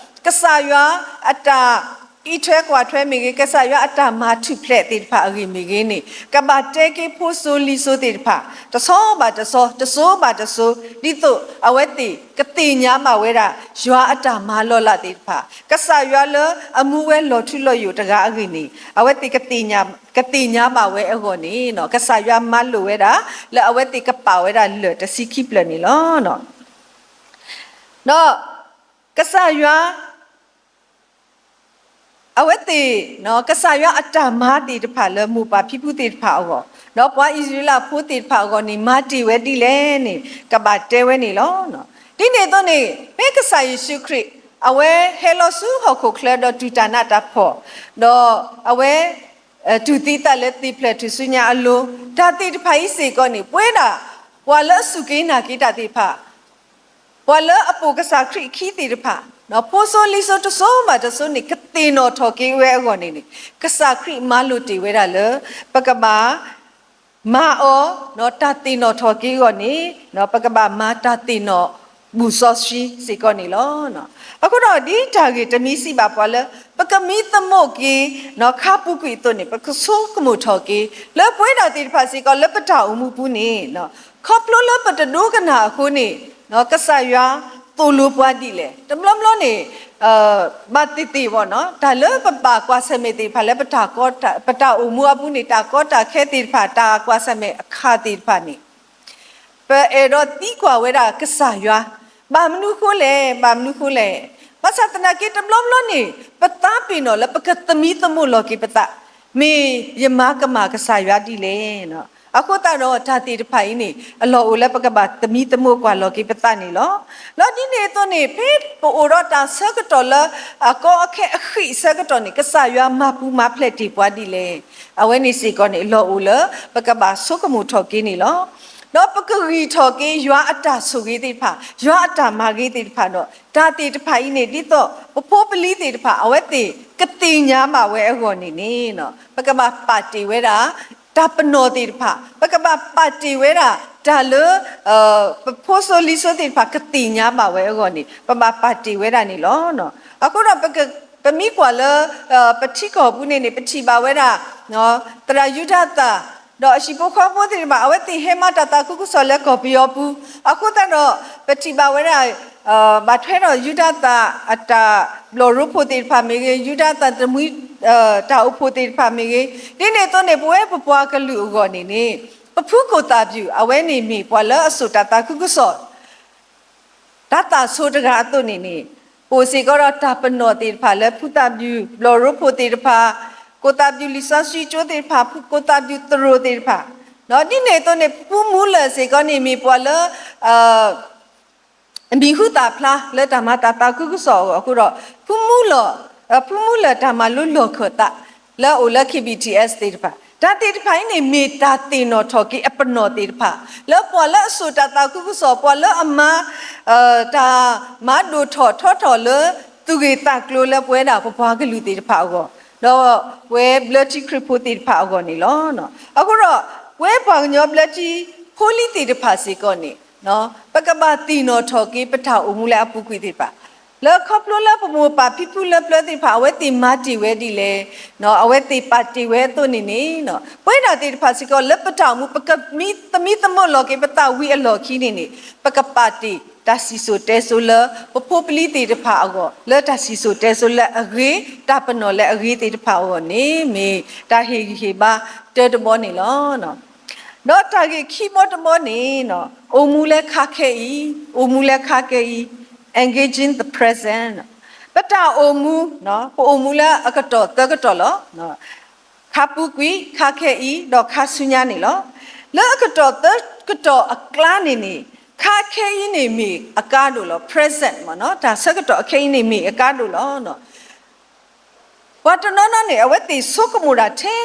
ကစၢ်ယွၤအတၢ် အံးထွဲကွၢ်ထွဲမ့ၢ်ဂ့ၤ, ကစၢ်ယွၤအတၢ်မၤထူၣ်ဖျဲးသ့ၣ်တဖၣ်အဂ့ၢ်မ့ၢ်ဂ့ၤန့ၣ် ကဘၣ်တဲက့ၤဖိစိၤလံၤစိၤသ့ၣ်တဖၣ် တဆီဘၣ်တဆီ တစိၤဘၣ်တစိၤ ဒ်သိးအဝဲသ့ၣ်ကသ့ၣ်ညါဘၣ်ဝဲဒၣ် ယွၤအတၢ်မၤလီၤလးသ့ၣ်တဖၣ်, ကစၢ်ယွၤလၢအမူဝဲလီၤထူလီၤယိာ်တဂၤအဂ့ၢ်န့ၣ် အဝဲသ့ၣ် ကသ့ၣ်ညါဘၣ်ဝဲအဂီၢ်န့ၣ် ကစၢ်ယွၤမၤလိာ်ဝဲဒၣ် လၢအဝဲသ့ၣ်ကပာ်ဝဲဒၣ်လၢၢ်တဆံခံဖျၢၣ်န့ၣ်လီၤ. ဒီး ကစၢ်ယွၤ အဝဲသ့ၣ် ကစၢ်ယွၤအတၢ်မၤသ့ၣ်တဖၣ်လၢမိၢ်ပၢ်ဖံဖုသ့ၣ်တဖၣ်အဂီၢ်, ဒီးပှၤအံၣ်စရ့လးဖိသ့ၣ်တဖၣ်အဂီၢ်န့ၣ် မၤတ့ၢ်ဝဲဒ်လဲၣ်န့ၣ် ကဘၣ်တဲဝဲန့ၣ်လီၤ. ဒ်န့ၣ်အသိးန့ၣ် ဖဲကစၢ်ယ့ၣ်ၡူးခရံာ် အဝဲဟဲလီၤဆူဟီၣ်ခိၣ်ချၢဒီးတူၢ်တၢ်နးတၢ်ဖှီၣ်, ဒီးအဝဲ တူၢ်သံသးလၢသ့ၣ်ဖျၢၣ်ထူၣ်စုညါအလိၤ, တၢ်သ့ၣ်တဖၣ်အံၤစ့ၢ်ကီးန့ၣ် ပဝဲဒၣ် ပှၤလၢအစူၢ်က့ၤနာ်က့ၤတၢ်သ့ၣ်တဖၣ် ပှၤလၢအပိာ်ကစၢ်ခရံာ်အခံသ့ၣ်တဖၣ်, ဖိစိၤလံၤစိၤတစိၤဘၣ်တစိၤန့ၣ် ကသ့ၣ်နီၣ်ထီၣ်က့ၤဝဲအဂီၢ်န့ၣ်န့ၣ် ကစၢ်ခရံာ်မၤလိာ်တ့ၢ်ဝဲဒၣ်လၢ ပကဘၣ် မၤအီၤ တၢ်သ့ၣ်နီၣ်ထီၣ်က့ၤအဂီၢ်န့ၣ် ပကဘၣ်မၤတၢ်သ့ၣ်နီၣ် ဘူၣ်စီဆှံစ့ၢ်ကီးန့ၣ်လီၤ. အဃိဒီးဒ်တၢ်ဂ့ၢ်တမံၤစံးဘၣ်ပှၤလၢ ပကမံသမိးက့ၤ ခါပူၤကွံာ်အသိးန့ၣ် ပကဆိကမိၣ်ထီၣ်က့ၤ လၢပဝဲဒၣ်သ့ၣ်တဖၣ်စ့ၢ်ကီးလၢပတၢ်အိၣ်မူပူၤန့ၣ် ခီဖျိလၢပတဒိကနၣ်အဃိန့ၣ် ကစၢ်ယွၤသိၣ်လိပှၤဒ်လဲၣ်. တဘျီဘျီန့ၣ် ဘၣ်သ့ၣ်သ့ၣ်ဘၣ်နီၤ တၢ်လၢပဘၣ်ကွၢ်ဆၢၣ်မဲာ်သ့ၣ်တဖၣ်လၢပတၢ်ကီတၢ် ပတၢ်အိၣ်မူအပူၤန့ၣ် တၢ်ကီတၢ်ခဲသ့ၣ်တဖၣ် တၢ်ကွၢ်ဆၢၣ်မဲာ်အခါသ့ၣ်တဖၣ်န့ၣ် ပအဲၣ်ဒိးသံကွၢ်ဝဲဒၣ်ကစၢ်ယွၤ ဘၣ်မနုၤဃိလဲၣ်, ဘၣ်မနုၤဃိလဲၣ်. ဘၣ်ဆၣ်သနာ်က့တဘျီဘျီန့ၣ် ပသးပ့ၤနီၣ်လၢပကသမံသမိးလီၤက့ၤပသး, မ့ၢ်ယမၤကမၣ်ကစၢ်ယွၤဒ်လဲၣ်. အဃိသတးဒီးတၢ်သ့ၣ်တဖၣ်အံၤန့ၣ် အလီၢ်အိၣ်လၢပကဘၣ်သမံသမိးကွၢ်လီၤက့ၤပသးန့ၣ်လီၤ. ဒီးဒ်န့ၣ်အသိးန့ၣ် ဖဲပအိၣ်ဒီးတၢ်ဆၢကတီၢ်လၢ အကီအခဲအဃံးဆၢကတီၢ်န့ၣ် ကစၢ်ယွၤမၤပူၤမၤဖျဲးတ့ၢ်ပှၤဒ်လဲၣ်. အဝဲန့ၣ်စ့ၢ်ကီးန့ၣ် အလီၢ်အိၣ်လၢပကဘၣ်ဆိကမိၣ်ထီၣ်က့ၤန့ၣ်လီၤ. ဒီးပကဂံၢ်ထီၣ်က့ၤယွၤအတၢ်ဆိၣ်ဂ့ၤသ့ၣ်တဖၣ်, ယွၤအတၢ်မၤဂ့ၤသ့ၣ်တဖၣ်ဒီး တၢ်သ့ၣ်တဖၣ်အံၤန့ၣ် ဒ်သိးပဖိပလံၤသ့ၣ်တဖၣ် အဝဲသ့ၣ်ကသ့ၣ်ညါဘၣ်ဝဲအဂီၢ်န့ၣ်န့ၣ် ပကဘၣ်ပာ်တ့ၢ်ဝဲဒၣ် တၢ်ပနီၣ်သ့ၣ်တဖၣ်, ပကဘၣ်ပာ်တ့ၢ်ဝဲဒၣ် တၢ်လၢ ပဖိစိၤလံၤစိၤသ့ၣ်တဖၣ်ကသ့ၣ်ညါဘၣ်ဝဲအဂီၢ်န့ၣ် ပဘၣ်ပာ်တ့ၢ်ဝဲဒၣ်န့ၣ်လီၤ. အဃိဒီး ပမ့ၢ်ကွၢ်လၢ ပထံကီၢ်ပူၤန့ၣ်န့ၣ် ပထံၣ်ဘၣ်ဝဲဒၣ် သရၣ်ယူဒၤသၣ် ဒီးအဟံၣ်ဖိဃီဖိသ့ၣ်တဖၣ် အဝဲသ့ၣ်ဟဲမၤတၢ်သးခုကစီၣ်လၢကီၢ်ပယီၤပူၤ, အဃိသတးဒီး ပထံၣ်ဘၣ်ဝဲဒၣ် ဘၣ်ထွဲဒီးယူဒၤသၣ်အတၢ်ဘျီၣ်ရိဖှိၣ်သ့ၣ်တဖၣ်မ့ၢ်ဂ့ၤ, ယူဒၤသၣ်တမှံ တၢ်အိၣ်ဖှိၣ်သ့ၣ်တဖၣ်မ့ၢ်ဂ့ၤ, ဒ်န့ၣ်အသိးန့ၣ် ပဝဲပပှၤကလုာ်အဂီၢ်န့ၣ်န့ၣ် ပဖုကိၣ်သၣ်ပျူၢ် အဝဲန့ၣ်မ့ၢ်ပှၤလၢအစိာ်တၢ်သးခုကစီၣ် တၢ်သးဆိတဂၤအသိးန့ၣ်န့ၣ် အိၣ်စ့ၢ်ကီးဒီးတၢ်ပနီၣ်သ့ၣ်တဖၣ်လၢဖုသၣ်ပျူၢ် ဘျီၣ်ရိဖှိၣ်သ့ၣ်တဖၣ်, ကိၣ်သၣ်ပျူၢ်လံာ်စီဆှံကၠိသ့ၣ်တဖၣ်, ဖုကိၣ်သၣ်ပျူၢ်သရိာ်သ့ၣ်တဖၣ်, ဒ်န့ၣ်အသိးန့ၣ် ဖုမူလၢၢ်စ့ၢ်ကီးန့ၣ်မ့ၢ်ပှၤလၢ အမံၤဟူသၣ်ဖျါလၢတၢ်မၤတၢ်သးခုကစီၣ်အဂီၢ်အဃိဒီး ဖုမူလၢၢ်, ဖုမူလၢၢ်တၢ်မၤလိလီၢ်ခၢၣ်သး လၢအအိၣ်လၢ K B T S သ့ၣ်တဖၣ်, တၢ်သ့ၣ်တဖၣ်အံၤန့ၣ် မ့ၢ်တၢ်သ့ၣ်နီၣ်ထီၣ်က့ၤအပနီၣ်သ့ၣ်တဖၣ် လၢပှၤလၢအစိာ်တၢ်သးခုကစီၣ် ပှၤလၢအမၤ တၢ်မၤဒိၣ်ထီၣ်ထီထီၣ်လၢ သူၣ်ဂ့ၢ်သးကျိၤလၢပဝဲဒၣ်ပပှၤကလုာ်သ့ၣ်တဖၣ်အဂီၢ်, ဒီးပဝဲဘျၢထံခရံာ်ဖိသ့ၣ်တဖၣ်အဂီၢ်န့ၣ်လီၤ. အဃိဒီး ပဝဲပှၤကညီဘျၢထံဖိလံၤသ့ၣ်တဖၣ်စ့ၢ်ကီးန့ၣ် ပကဘၣ်သ့ၣ်နီၣ်ထီၣ်က့ၤပတၢ်အိၣ်မူလၢအပူၤကွံာ်သ့ၣ်တဖၣ်, လၢခီဖျိလၢပမိၢ်ပၢ်ဖံဖုလၢပျၢၤသ့ၣ်တဖၣ် အဝဲသ့ၣ်မၤတ့ၢ်ဝဲဒ်လဲၣ်, အဝဲသ့ၣ်ပာ်တ့ၢ်ဝဲအသိးန့ၣ်န့ၣ် ပဝဲဒၣ်သ့ၣ်တဖၣ်စ့ၢ်ကီး လၢပတၢ်အိၣ်မူ ပကမံသမံသမိးလီၤက့ၤပသးဝံၤအလီၢ်ခံန့ၣ်န့ၣ် ပကပာ်တ့ၢ်တၢ်စံၣ်စိၤတဲစိၤလၢ ပဖိပလံၤသ့ၣ်တဖၣ်အဂီၢ် လၢတၢ်စံၣ်စိၤတဲစိၤလၢအဂ့ၤ, တၢ်ပနီၣ်လၢအဂ့ၤသ့ၣ်တဖၣ်အဂီၢ်န့ၣ် မ့ၢ်တၢ်ဟ့ၣ်ဂံၢ်ဟ့ၣ်ဘါတၢတဘီန့ၣ်လီၤ. ဒီးတၢ်ဂ့ၢ်ခံဘီတဘီန့ၣ် အိၣ်မူလၢခါခဲအံၤ, အိၣ်မူလၢခါခဲအံၤ, engaging the present ပတၢ်အိၣ်မူ, ပအိၣ်မူလၢအကတီၢ်သၢကတီၢ်လီၤ. ခါပူၤကွံာ်, ခါခဲအံၤ, ဒီးခါဆူညါန့ၣ်လီၤ. လၢအကတီၢ်သၢကတီၢ်အကျါန့ၣ်န့ၣ် ခါခဲအံၤန့ၣ်မ့ၢ်အကါဒိၣ်လီၤ. present မ့ၢ်နီၤ, တၢ်ဆၢကတီၢ်အခဲအံၤန့ၣ်မ့ၢ်အကါဒိၣ်လီၤ. ပှၤတနီၤနီၤန့ၣ် အဝဲသ့ၣ်ဆိကမိၣ်ဒၣ်ထဲ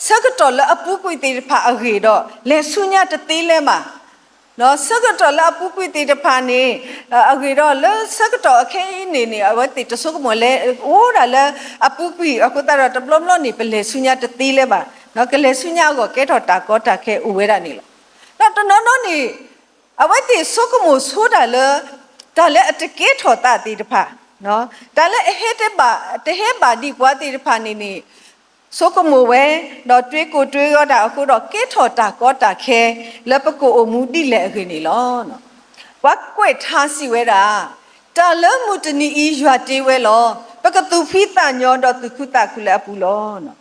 ဆၢကတီၢ်လၢအပူၤကွံာ်သ့ၣ်တဖၣ်အဂ့ၢ်ဒီး လဲၤဆူညါတသ့လၢၤဘၣ်. ဆၢကတီၢ်လၢအပူၤကွံာ်သ့ၣ်တဖၣ်န့ၣ် အဂ့ၢ်ဒီးလၢဆၢကတီၢ်အခဲအံၤန့ၣ်န့ၣ် အဝဲသ့ၣ်တဆိကမိၣ်လဲၤအိၣ်ဒၣ်လၢအပူၤကွံာ်အဃိသတးဒီး တဘျီဘျီန့ၣ် ပလဲၤဆူညါတသ့လၢၤဘၣ်. ကလဲၤဆူညါအဂီၢ်ကဲထီၣ်တၢ်ကီတၢ်ခဲအိၣ်ဝဲဒၣ်န့ၣ်လီၤ. ဒီးတနီၤနီၤန့ၣ် အဝဲသ့ၣ်ဆိကမိၣ်ဆိတၢ်လၢ တၢ်လၢအတကဲထီၣ်သးသ့ၣ်တဖၣ်, တၢ်လၢအဟဲတဘၣ် တဟဲဘၣ်ဒံးပှၤသ့ၣ်တဖၣ်န့ၣ်န့ၣ် ဆိကမိၣ်ဝဲ ဒီးတွ့ကိၢ်တွ့ဂီၤတၢ်အဃိဒီး ကဲထီၣ်တၢ်ကီတၢ်ခဲ လၢပကအိၣ်မူဒ်လဲၣ်အဂ့ၢ်န့ၣ်လီၤ. ပှၤကွဲးထါစံးဝဲဒၣ်, တၢ်လၢမုၢ်တနံၤအံၤယွၤတ့ဝဲလီၤ. ပကသူၣ်ဖှံသးညီဒီးသူၣ်ခုသးခုလၢအပူၤလီၤ.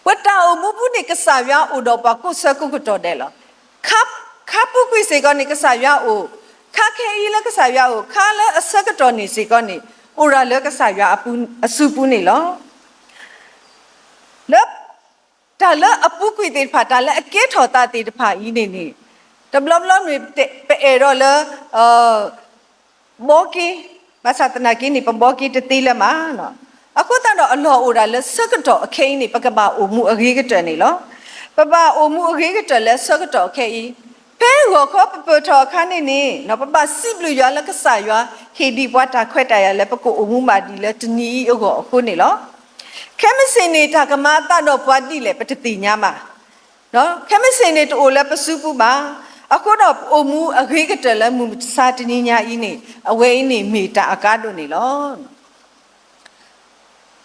ပတၢ်အိၣ်မူပူၤန့ၣ် ကစၢ်ယွၤအိၣ်ဒီးပှၤကိးဆၢကိးကတီၢ်ဒဲးလီၤ. ခါပူၤကွံာ်စ့ၢ်ကီးန့ၣ် ကစၢ်ယွၤအိၣ်, ခါခဲအံၤလၢကစၢ်ယွၤအိၣ်, ခါလၢအဆၢကတီၢ်န့ၣ်စ့ၢ်ကီးန့ၣ် အိၣ်ဒၣ်လၢကစၢ်ယွၤအစုပူၤန့ၣ်လီၤ. လၢ တၢ်လၢအပူၤကွံာ်သ့ၣ်တဖၣ် တၢ်လၢအကဲထီၣ်သးသ့ၣ်တဖၣ်အံၤန့ၣ်န့ၣ် တဘျီဘျီန့ၣ် ပအဲၣ်ဒိးလၢ ဘီက့ၤ, ဘၣ်ဆၣ်သနာ်က့န့ၣ် ပဘီက့ၤတသ့လၢၤဘၣ်. အဃိသတးဒီးအလီၢ်အိၣ်ဒၣ်လၢဆၢကတီၢ်အခဲအံၤန့ၣ် ပကဘၣ်အိၣ်မူအဂ့ၤကတၢၢ်န့ၣ်လီၤ. ပဘၣ်အိၣ်မူအဂ့ၤကတၢၢ်လၢဆၢကတီၢ်အခဲအံၤ, ဖဲဂီၤခီပပၢၢ်ထီၣ်အခါန့ၣ်န့ၣ် ပဘၣ်စံးဘျုးယွၤလၢကစၢ်ယွၤ ဟ့ၣ်ဒံးပှၤတၢ်ခွဲးတၢ်ယာ်လၢပကအိၣ်မူဘၣ်ဒံးလၢတနံၤအံၤအဂီၢ်အဃိန့ၣ်လီၤ. ခဲမုၢ်ဆ့ၣ်န့ၣ် တၢ်ကမၤအသးဒီးပှၤဒ်လဲၣ် ပတသ့ၣ်ညါဘၣ်. ခဲမုၢ်ဆ့ၣ်န့ၣ် တအိၣ်လၢပစုပူၤဘၣ်. အဃိဒီးပအိၣ်မူအဂ့ၤကတၢၢ်လၢမုၢ်မဆါတနံၤညါအံၤန့ၣ် အဝဲအံၤန့ၣ်မ့ၢ်တၢ်အကါဒိၣ်န့ၣ်လီၤ.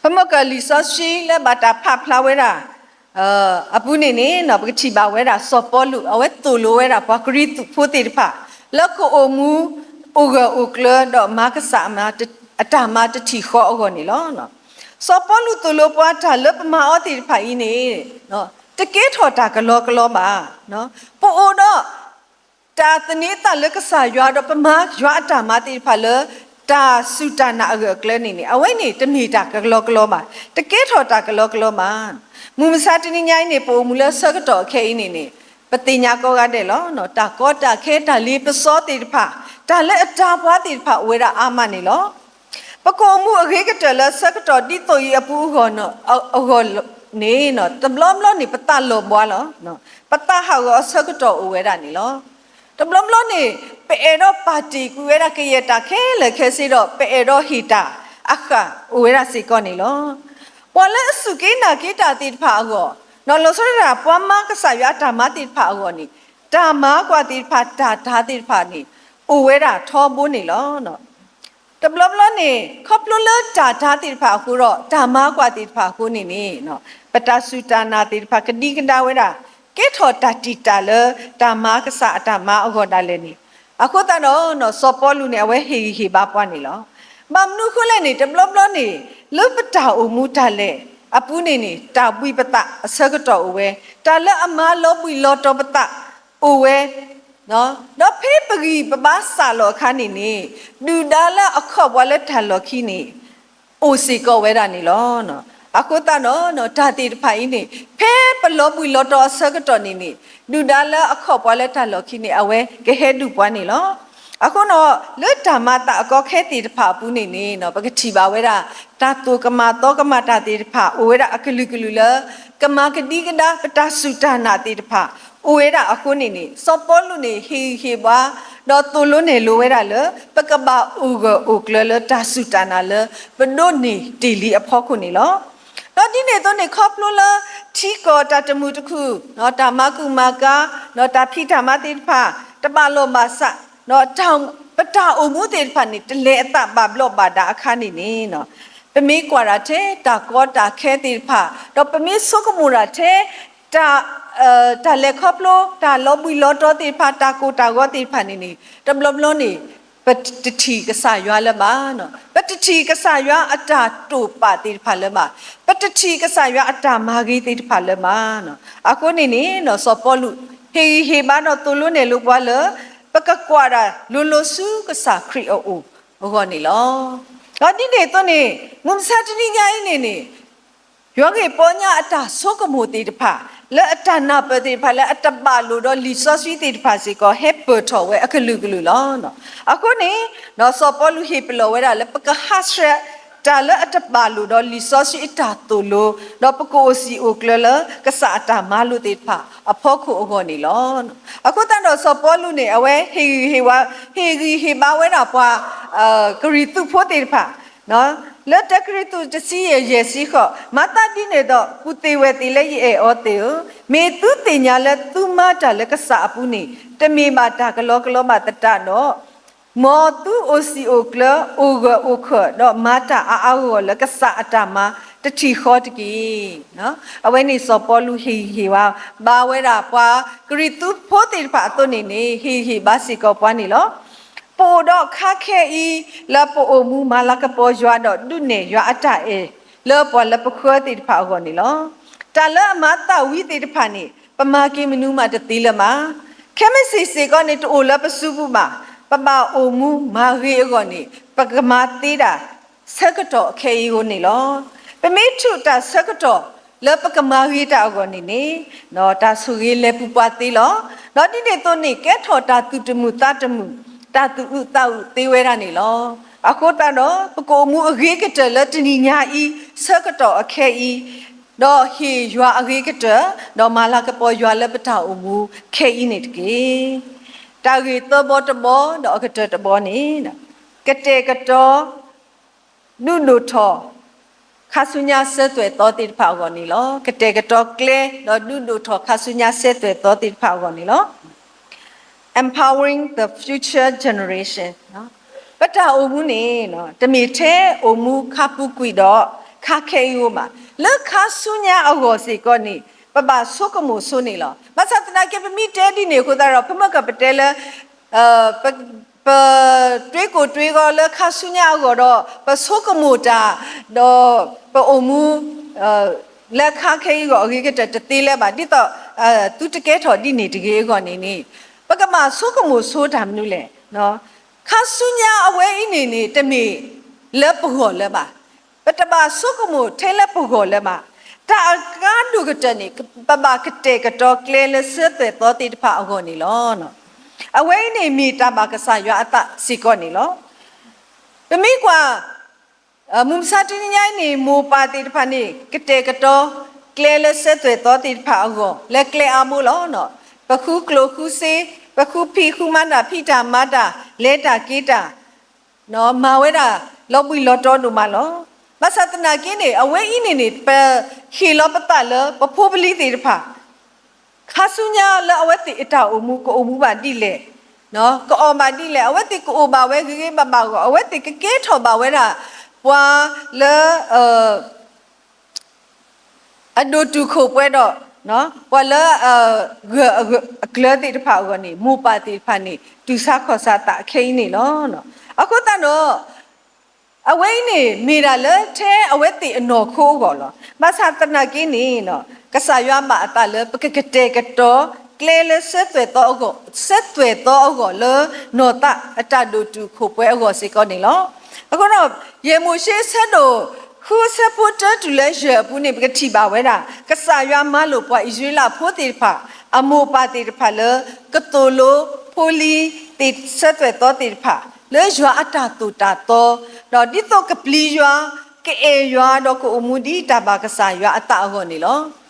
ပမ့ၢ်ကွၢ်လံာ်စီဆှံလၢဘၣ်တၢ်ဖးဖျါဝဲဒၣ် အပူၤန့ၣ်န့ၣ် ပကထံၣ်ဘၣ်ဝဲဒၣ်စီၤပီလူး အဝဲသိၣ်လိဝဲဒၣ်ပှၤကရံၣ်သူးဖိသ့ၣ်တဖၣ် လၢကအိၣ်မူ အိၣ်ဂၢၢ်အိၣ်ကျၢၤဒီးမၤကစၢ်အတၢ်မၤတထံၣ်ဃီအဂီၢ်န့ၣ်လီၤ. စီၤပီလူးသိၣ်လိပှၤတၢ်လၢပမၤအီၤသ့ၣ်တဖၣ်အံၤန့ၣ် တကဲထီၣ်တၢ်ကလီကလီဘၣ်. ပအိၣ်ဒီး တၢ်သန့ၤသးလၢကစၢ်ယွၤဒီးပမၤယွၤအတၢ်မၤသ့ၣ်တဖၣ်လၢ တၢ်စူၢ်တၢ်နာ်အဂၢၢ်အကျၢၤန့ၣ်န့ၣ် အဝဲန့ၣ်တမ့ၢ်တၢ်ကလီကလီဘၣ်, တကဲထီၣ်တၢ်ကလီကလီဘၣ်. မုၢ်မဆါတနံၤညါအံၤန့ၣ် ပအိၣ်မူလၢဆၢကတီၢ်အခဲအံၤန့ၣ်န့ၣ် ပသ့ၣ်ညါကိးဂၤဒဲးလီၤ. တၢ်ကီတၢ်ခဲ တၢ်လ့ပစီသ့ၣ်တဖၣ် တၢ်လၢအတၢ်ပှၤသ့ၣ်တဖၣ်အိၣ်ဝဲဒၣ်အါမးန့ၣ်လီၤ. ပကအိၣ်မူအဂ့ၤကတၢၢ်လၢဆၢကတီၢ်ဒ်သိးအံၤအပူၤအဂီၢ်န့ၣ် တဘျီဘျီန့ၣ် ပသးလီၤဘှါလီၤ. ပသးဟးဂီၤအဆၢကတီၢ်အိၣ်ဝဲဒၣ်န့ၣ်လီၤ. တဘျီဘျီန့ၣ် ပအဲၣ်ဒိးပာ်တ့ၢ်ကွံာ်ဝဲဒၣ်ကယဲၢ်တၢ်ခဲလၢာ်ခဲဆ့ဒီး ပအဲၣ်ဒိးဟ့ၣ်တၢ်အဃၣ်အိၣ်ဝဲဒၣ်စ့ၢ်ကီးန့ၣ်လီၤ. ပှၤလၢအစူၢ်က့ၤနာ်က့ၤတၢ်သ့ၣ်တဖၣ်အဂီၢ်, လီၤဆီဒၣ်တၢ် ပှၤမၤကစၢ်ယွၤအတၢ်မၤသ့ၣ်တဖၣ်အဂီၢ်န့ၣ် တၢ်မၤကွၢ်သ့ၣ်တဖၣ် တၢ်တၤသ့ၣ်တဖၣ်န့ၣ် အိၣ်ဝဲဒၣ်ထီဘိန့ၣ်လီၤ. တဘျီဘျီန့ၣ် ခီဖျိလၢတၢ်တၤသ့ၣ်တဖၣ်အဃိဒီး တၢ်မၤကွၢ်သ့ၣ်တဖၣ်အဃိန့ၣ်န့ၣ် ပတၢ်စူၢ်တၢ်နာ်သ့ၣ်တဖၣ်ကဒံကဒါဝဲဒၣ်, ကဲထီၣ်တၢ်တံာ်တာ်လၢတၢ်မၤကစၢ်အတၢ်မၤအဂီၢ်ဒၣ်လဲာ်န့ၣ်, အဃိသတးဒီး စီၤပီလူးန့ၣ် အဝဲဟ့ၣ်ဂံၢ်ဟ့ၣ်ဘါပှၤန့ၣ်လီၤ. ဘၣ်မနုၤအဃိလဲၣ်န့ၣ် တဘျီဘျီန့ၣ် လၢပတၢ်အိၣ်မူတၢ်လဲၤအပူၤန့ၣ်န့ၣ် တၢ်ဘှံးပသးအဆၢကတီၢ်အိၣ်ဝဲ, တၢ်လၢအမၤလီၤဘှံးလီၤတီၤပသးအိၣ်ဝဲ ဒီးဖဲပဂံၢ်ပဘါစးလီၤအခါန့ၣ်န့ၣ် ဒုၣ်ဒါလၢအခီၣ်ပှၤလၢတၢ်လီၢ်ခံန့ၣ် အိၣ်စ့ၢ်ကီးဝဲဒၣ်န့ၣ်လီၤ. အဃိသတးဒီး တၢ်သ့ၣ်တဖၣ်အံၤန့ၣ် ဖဲပလီၤဘှံးလီၤတီၤအဆၢကတီၢ်န့ၣ်န့ၣ် ဒုၣ်ဒါလၢအခီၣ်ပှၤလၢတၢ်လီၢ်ခံန့ၣ် အဝဲကဟဲဒုးပှၤန့ၣ်လီၤ. အဃိဒီး လၢတၢ်မၤသးအကီခဲသ့ၣ်တဖၣ်အပူၤန့ၣ်န့ၣ် ပကထံၣ်ဘၣ်ဝဲဒၣ် တၢ်သိၣ်ကမၣ်သီကမၣ်တၢ်သ့ၣ်တဖၣ် အိၣ်ဝဲဒၣ်အကလုာ်ကလုာ်လၢ ကမၤကဒံကဒါပတၢ်စူၢ်တၢ်နာ်သ့ၣ်တဖၣ် အိၣ်ဝဲဒၣ်အဃိန့ၣ်န့ၣ် စီၤပီလူးန့ၣ် ဟ့ၣ်ဂံၢ်ဟ့ၣ်ဘါ ဒီးသိၣ်လိနဲၣ်လိဝဲဒၣ်လၢ ပကဘၣ်အိၣ်ဂၢၢ်အိၣ်ကျၢၤလၢတၢ်စူၢ်တၢ်နာ်လၢ ပဒိးန့ၢ်တ့ၢ်လံအဖီခိၣ်န့ၣ်လီၤ. ဒီးဒ်န့ၣ်အသိးန့ၣ် ခီဖျိလၢ ထံကီၢ်တၢ်တမုာ်တခုၣ်, တၢ်မၤကူၣ်မၤကၤ, ဒီးတၢ်ဖံးတၢ်မၤသ့ၣ်တဖၣ် တဘၣ်လိာ်ဘၣ်စး, ဒီးပတၢ်အိၣ်မူသ့ၣ်တဖၣ်န့ၣ် တလဲၤအသးဘၣ်ဘျီးဘၣ်ဒါအခါန့ၣ်န့ၣ် ပမ့ၢ်ကွၢ်ဒၣ်ထဲတၢ်ကီတၢ်ခဲသ့ၣ်တဖၣ်, ဒီးပမ့ၢ်ဆိကမိၣ်ဒၣ်ထဲ တၢ် တၢ်လဲၤခီဖျိ တၢ်လီၤဘှံးလီၤတီၤသ့ၣ်တဖၣ် တၢ်ကိၢ်တၢ်ဂီၤသ့ၣ်တဖၣ်န့ၣ်န့ၣ် တဘျီဘျီန့ၣ် ပတထံၣ်ကစၢ်ယွၤလၢၤဘၣ်. ပတထံၣ်ကစၢ်ယွၤအတၢ်တိာ်ပာ်သ့ၣ်တဖၣ်လၢၤဘၣ်. ပတထံၣ်ကစၢ်ယွၤအတၢ်မၤဂ့ၤသ့ၣ်တဖၣ်လၢၤဘၣ်. အဃိန့ၣ်န့ၣ် စီၤပီလူး ဟ့ၣ်ဂံၢ်ဟ့ၣ်ဘါဒီးသိၣ်လိနဲၣ်လိပှၤလၢ ပကကွၢ်ဒၣ်လိၤလိၤဆူကစၢ်ခရံာ်အအိၣ်အဂီၢ်န့ၣ်လီၤ. ဒီးဒ်န့ၣ်အသိးန့ၣ် မုၢ်မဆါတနံၤညါအံၤန့ၣ်န့ၣ် ယွၤဂ့ၢ်ပီညါအတၢ်ဆိကမိၣ်သ့ၣ်တဖၣ် လၢအတၢ်နၢ်ပၢၢ်သ့ၣ်တဖၣ် လၢအတဘၣ်လိာ်ဒီးလံာ်စီဆှံသ့ၣ်တဖၣ်စ့ၢ်ကီး ဟဲပၢၢ်ထီၣ်ဝဲအကလုာ်ကလုာ်လီၤ. အဃိန့ၣ် စီၤပီလူးဟ့ၣ်ပလီၢ်ဝဲဒၣ်လၢပကဟးဆှဲး တၢ်လၢအတဘၣ်လိာ်ဒီးလံာ်စီဆှံအတၢ်သိၣ်လိ, ဒီးပကအိၣ်စံာ်အိၣ်ကျၢၤလၢကစၢ်အတၢ်မၤလိာ်သ့ၣ်တဖၣ်အဖီခိၣ်အဂီၢ်န့ၣ်လီၤ. အဃိသတးဒီးစီၤပီလူးန့ၣ် အဝဲဟ့ၣ်ဂံၢ်ဟ့ၣ်ဝါ, ဟ့ၣ်ဂံၢ်ဟ့ၣ်ဘါဝဲဒၣ်ပှၤ ကရံၣ်သူးဖိသ့ၣ်တဖၣ် လၢတၢကရံၣ်သူးတဆံယဲၢ်ယဲၢ်ဆံဃိး, မၤသးဒ်န့ၣ်ဒီး ကူၣ်သ့ၣ်ဝဲၢ်သ့ၣ်လၢယအဲၣ်အီၤသ့ၣ်ဧၢ, မ့ၢ်သုသ့ၣ်ညါလၢသုမၤတၢ်လၢကစၢ်အပူၤန့ၣ် တမ့ၢ်ဘၣ်တၢ်ကလီကလီဘၣ်သတးဒီး မ်သုအိၣ်စံာ်အိၣ်ကျၢၤ အိၣ်ဂၢၢ်အိၣ်ခၢၣ် ဒီးမၤတၢ်အါအါဂီၢ်ဂီၢ်လၢကစၢ်အတၢ်မၤတထံၣ်ဃီတက့ၢ်. အဝဲန့ၣ်စီၤပီလူးဟ့ၣ်ဂံၢ်ဟ့ၣ်ဝါ ဘါဝဲဒၣ်ပှၤကရံၣ်သူးဖိသ့ၣ်တဖၣ်အသိးန့ၣ်န့ၣ် ဟ့ၣ်ဂံၢ်ဟ့ၣ်ဘါစ့ၢ်ကီးပှၤန့ၣ်လီၤ. ပအိၣ်ဒီးခါခဲအံၤ လၢပအိၣ်မူမၤလၤကပီၤယွၤဒီးဒုးနဲၣ်ယွၤအတၢ်အဲၣ် လၢပှၤလၢပဃၢၤသ့ၣ်တဖၣ်အဂီၢ်န့ၣ်လီၤ. တၢ်လၢအမၤသးဝံၤသ့ၣ်တဖၣ်န့ၣ် ပမၤက့ၤမနုၤမးတသ့လၢၤဘၣ်. ခဲမုၢ်ဆ့ၣ်စ့ၢ်ကီးန့ၣ် တအိၣ်လၢပစုပူၤဘၣ်. ပဘၣ်အိၣ်မူမၤဂ့ၤအဂီၢ်န့ၣ် ပကမၤသ့ဒၣ် ဆၢကတီၢ်အခဲအံၤအဂီၢ်န့ၣ်လီၤ. ပမ့ၢ်ထုးတၢ်ဆၢကတီၢ်လၢပကမၤဂ့ၤတၢ်အဂီၢ်န့ၣ်န့ၣ် တၢ်ဆိၣ်ဂ့ၤလဲၤပူၤပှၤသ့လီၤ. ဒီးဒ်န့ၣ်အသိးန့ၣ် ကဲထီၣ်တၢ်သူၣ်တမုာ်သးတမုာ် တၢ်သူၣ်အုးသးအုးသ့ဝဲဒၣ်န့ၣ်လီၤ. အဃိသတးဒီး ပကအိၣ်မူအဂ့ၤကတၢၢ်လၢတနံၤညါအံၤ ဆၢကတီၢ်အခဲအံၤ ဒီးဟ့ၣ်ယွၤအဂ့ၤကတၢၢ် ဒီးမၤလၤကပီၤယွၤလၢပတၢ်အိၣ်မူခဲအံၤန့ၣ်တက့ၢ်. တၢ်ဂ့ၢ်သၢဘီတဘီ ဒီးအကတၢၢ်တဘီန့ၣ် ကတဲာ်ကတီၤ ဒုးဒိၣ်ထီၣ် ခါဆူညါဆၢသွဲၣ်သီသ့ၣ်တဖၣ်အဂီၢ်န့ၣ်လီၤ. ကတဲာ်ကတီၤကျဲ ဒီးဒုးဒိၣ်ထီၣ်ခါဆူညါဆၢသွဲၣ်သီသ့ၣ်တဖၣ်အဂီၢ်န့ၣ်လီၤ. empowering the future generation. ပတၢ်အိၣ်မူန့ၣ် တမ့ၢ်ထဲအိၣ်မူခါပူၤကွံာ်ဒီး ခါခဲအံၤဧိၤဘၣ်. လၢခါဆူညါအဂီၢ်စ့ၢ်ကီးန့ၣ် ပဘၣ်ဆိကမိၣ်ဆိန့ၣ်လီၤ. ဘၣ်ဆၣ်သနာ်က့ ပမ့ၢ်တဲဒ်န့ၣ်အဃိသတးဒီး ပမ့ၢ်ကပတဲလၢ ပ ပတွ့ကိၢ်တွ့ဂီၤလၢခါဆူညါအဂီၢ်ဒီး ပဆိကမိၣ်တၢ် ဒီးပအိၣ်မူ လၢခါခဲအံၤအဂီၢ်အဂ့ၤကတၢၢ်တသ့လၢၤဘၣ်. ဒ်သိး သုတကဲထီၣ်ဒ်န့ၣ်တဂ့ၤအဂီၢ်န့ၣ်န့ၣ် ပကဘၣ်ဆိကမိၣ်ဆိတၢ်မနုၤလဲၣ်. ခါဆူညါအဝဲအံၤန့ၣ်န့ၣ် တမ့ၢ်လၢပဂီၢ်လၢၤဘၣ်. ပတဘၣ်ဆိကမိၣ်ထဲလၢပဂီၢ်လၢၤဘၣ်. တၢ်အကါဒိၣ်ကတၢၢ်န့ၣ် ပဘၣ်ကတဲာ်ကတီၤကျဲလၢဆၢသွဲၣ်သီသ့ၣ်တဖၣ်အဂီၢ်န့ၣ်လီၤ. အဝဲအံၤန့ၣ်မ့ၢ်တၢ်ဘၣ်ကစၢ်ယွၤအသးစ့ၢ်ကီးန့ၣ်လီၤ. ပမ့ၢ်ကွၢ် မုၢ်မဆါတနံၤညါအံၤန့ၣ် မိၢ်ပၢ်သ့ၣ်တဖၣ်န့ၣ် ကတဲာ်ကတီၤကျဲလၢဆၢသွဲၣ်သီသ့ၣ်တဖၣ်အဂီၢ် လၢကျဲအါဘိလီၤ. ပဃုကျိၣ်ဃုစ့, ပဃုဖံးဃုမၤတၢ်, ဖံးတၢ်မၤတၢ်, လဲၤတၢ်က့ၤတၢ်, မၤဝဲဒၣ်လီၤဘှံးလီၤတီၤဒိၣ်မးလီၤ. ဘၣ်ဆၣ်သနာ်က့န့ၣ် အဝဲအံၤန့ၣ်န့ၣ် ပဟ့ၣ်လီၤပသးလၢပဖိပလံၤသ့ၣ်တဖၣ် ခါဆူညါလၢအဝဲသ့ၣ်အတၢ်အိၣ်မူ ကအိၣ်မူဘၣ်ဒ်လဲၣ်, ကအီၣ်ဘၣ်ဒ်လဲၣ်, အဝဲသ့ၣ်ကအိၣ်ဘၣ်ဝဲဂ့ၤဂ့ၤဘၣ်ဘၣ်အဂီၢ်, အဝဲသ့ၣ်ကကဲထီၣ်ဘၣ်ဝဲဒၣ် ပှၤလၢ အဒိၣ်တုာ်ခိၣ်ပှဲၤဒီး ပှၤလၢ ဂၢၢ်အကျၢၤသ့ၣ်တဖၣ်အဂီၢ်န့ၣ် မိၢ်ပၢ်သ့ၣ်တဖၣ်န့ၣ် တူၢ်ဆါခီၣ်ဆါသးခဲအံၤန့ၣ်လီၤ. အဃိသတးဒီး အဝဲအံၤန့ၣ် မ့ၢ်ဒၣ်လၢထဲအဝဲသ့ၣ်အနီၢ်ခိအဂီၢ်လီၤ. ဘၣ်ဆၣ်သနာ်က့န့ၣ် ကစၢ်ယွၤဘၣ်အသးလၢ ပကကတဲာ်ကတီၤကျဲလၢဆၢသွဲၣ်သီအဂီၢ်, ဆၢသွဲၣ်သီအဂီၢ်လၢ နီၢ်သးအတၢ်ဒိၣ်တုာ်ခိၣ်ပှဲၤအဂီၢ်စ့ၢ်ကီးန့ၣ်လီၤ. အဃိဒီး ယဲၢ်မိၤၡ့ဆၢဒိၣ်ဃုအဆၢဖိတၢတုၤလၢယဲၢ်အပူၤန့ၣ် ပကထံၣ်ဘၣ်ဝဲဒၣ် ကစၢ်ယွၤမၤလိာ်ပှၤအံၣ်စရ့လးဖိသ့ၣ်တဖၣ် အမိၢ်ပၢ်သ့ၣ်တဖၣ်လၢ ကသိၣ်လိဖိလံၤသ့ၣ် ဆၢသွဲၣ်သီသ့ၣ်တဖၣ် လၢယွၤအတၢ်သိၣ်တၢ်သီ, ဒီးဒ်သိးကပျံၤယွၤ, ကအဲၣ်ယွၤ, ဒီးကအိၣ်မူဒ်တၢ်ဘၣ်ကစၢ်ယွၤအသးအဂီၢ်န့ၣ်လီၤ.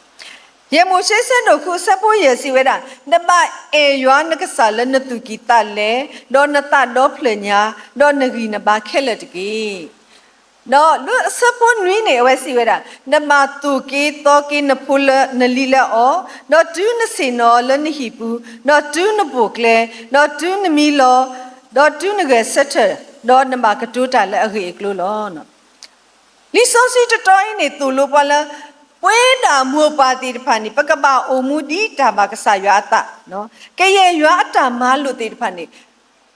ယဲၢ်မိၤၡ့ဆၢဒိၣ်ဃုအဆၢဖိယဲၢ်စံးဝဲဒၣ်, နဘၣ်အဲၣ်ယွၤနကစၢ်လၢနသူၣ်ကံၢ်သးလဲ, ဒီးနသးဒီဖျၢၣ်ညါ, ဒီးနဂံၢ်နဘါခဲလၢာ်တက့ၢ်. ဒီးလၢအဆၢဖိနွံန့ၣ် အဝဲစံးဝဲဒၣ်, နဘၣ်သိၣ်က့ၤသီက့ၤနဖိလၢနလံၤလၢအီၤ, ဒီးတုၤနဆ့ၣ်နီၤအီၤလၢနဟံၣ်ပူၤ, ဒီးတုၤနပိာ်ကျဲ, ဒီးတုၤနမံလီၤ, ဒီးတုၤနဂဲၤဆၢထၢၣ်, ဒီးနဘၣ်ကတိၤတၢ်လၢအဂ့ၢ်အကျိၤလီၤ. လံာ်စီဆှံတတီၤအံၤန့ၣ် သိၣ်လိပှၤလၢ ပဝဲဒၣ်မိၢ်ပၢ်သ့ၣ်တဖၣ်န့ၣ် ပကဘၣ်အိၣ်မူဒ်တၢ်ဘၣ်ကစၢ်ယွၤအသး, ကယဲၢ်ယွၤအတၢ်မၤလိာ်သ့ၣ်တဖၣ်န့ၣ်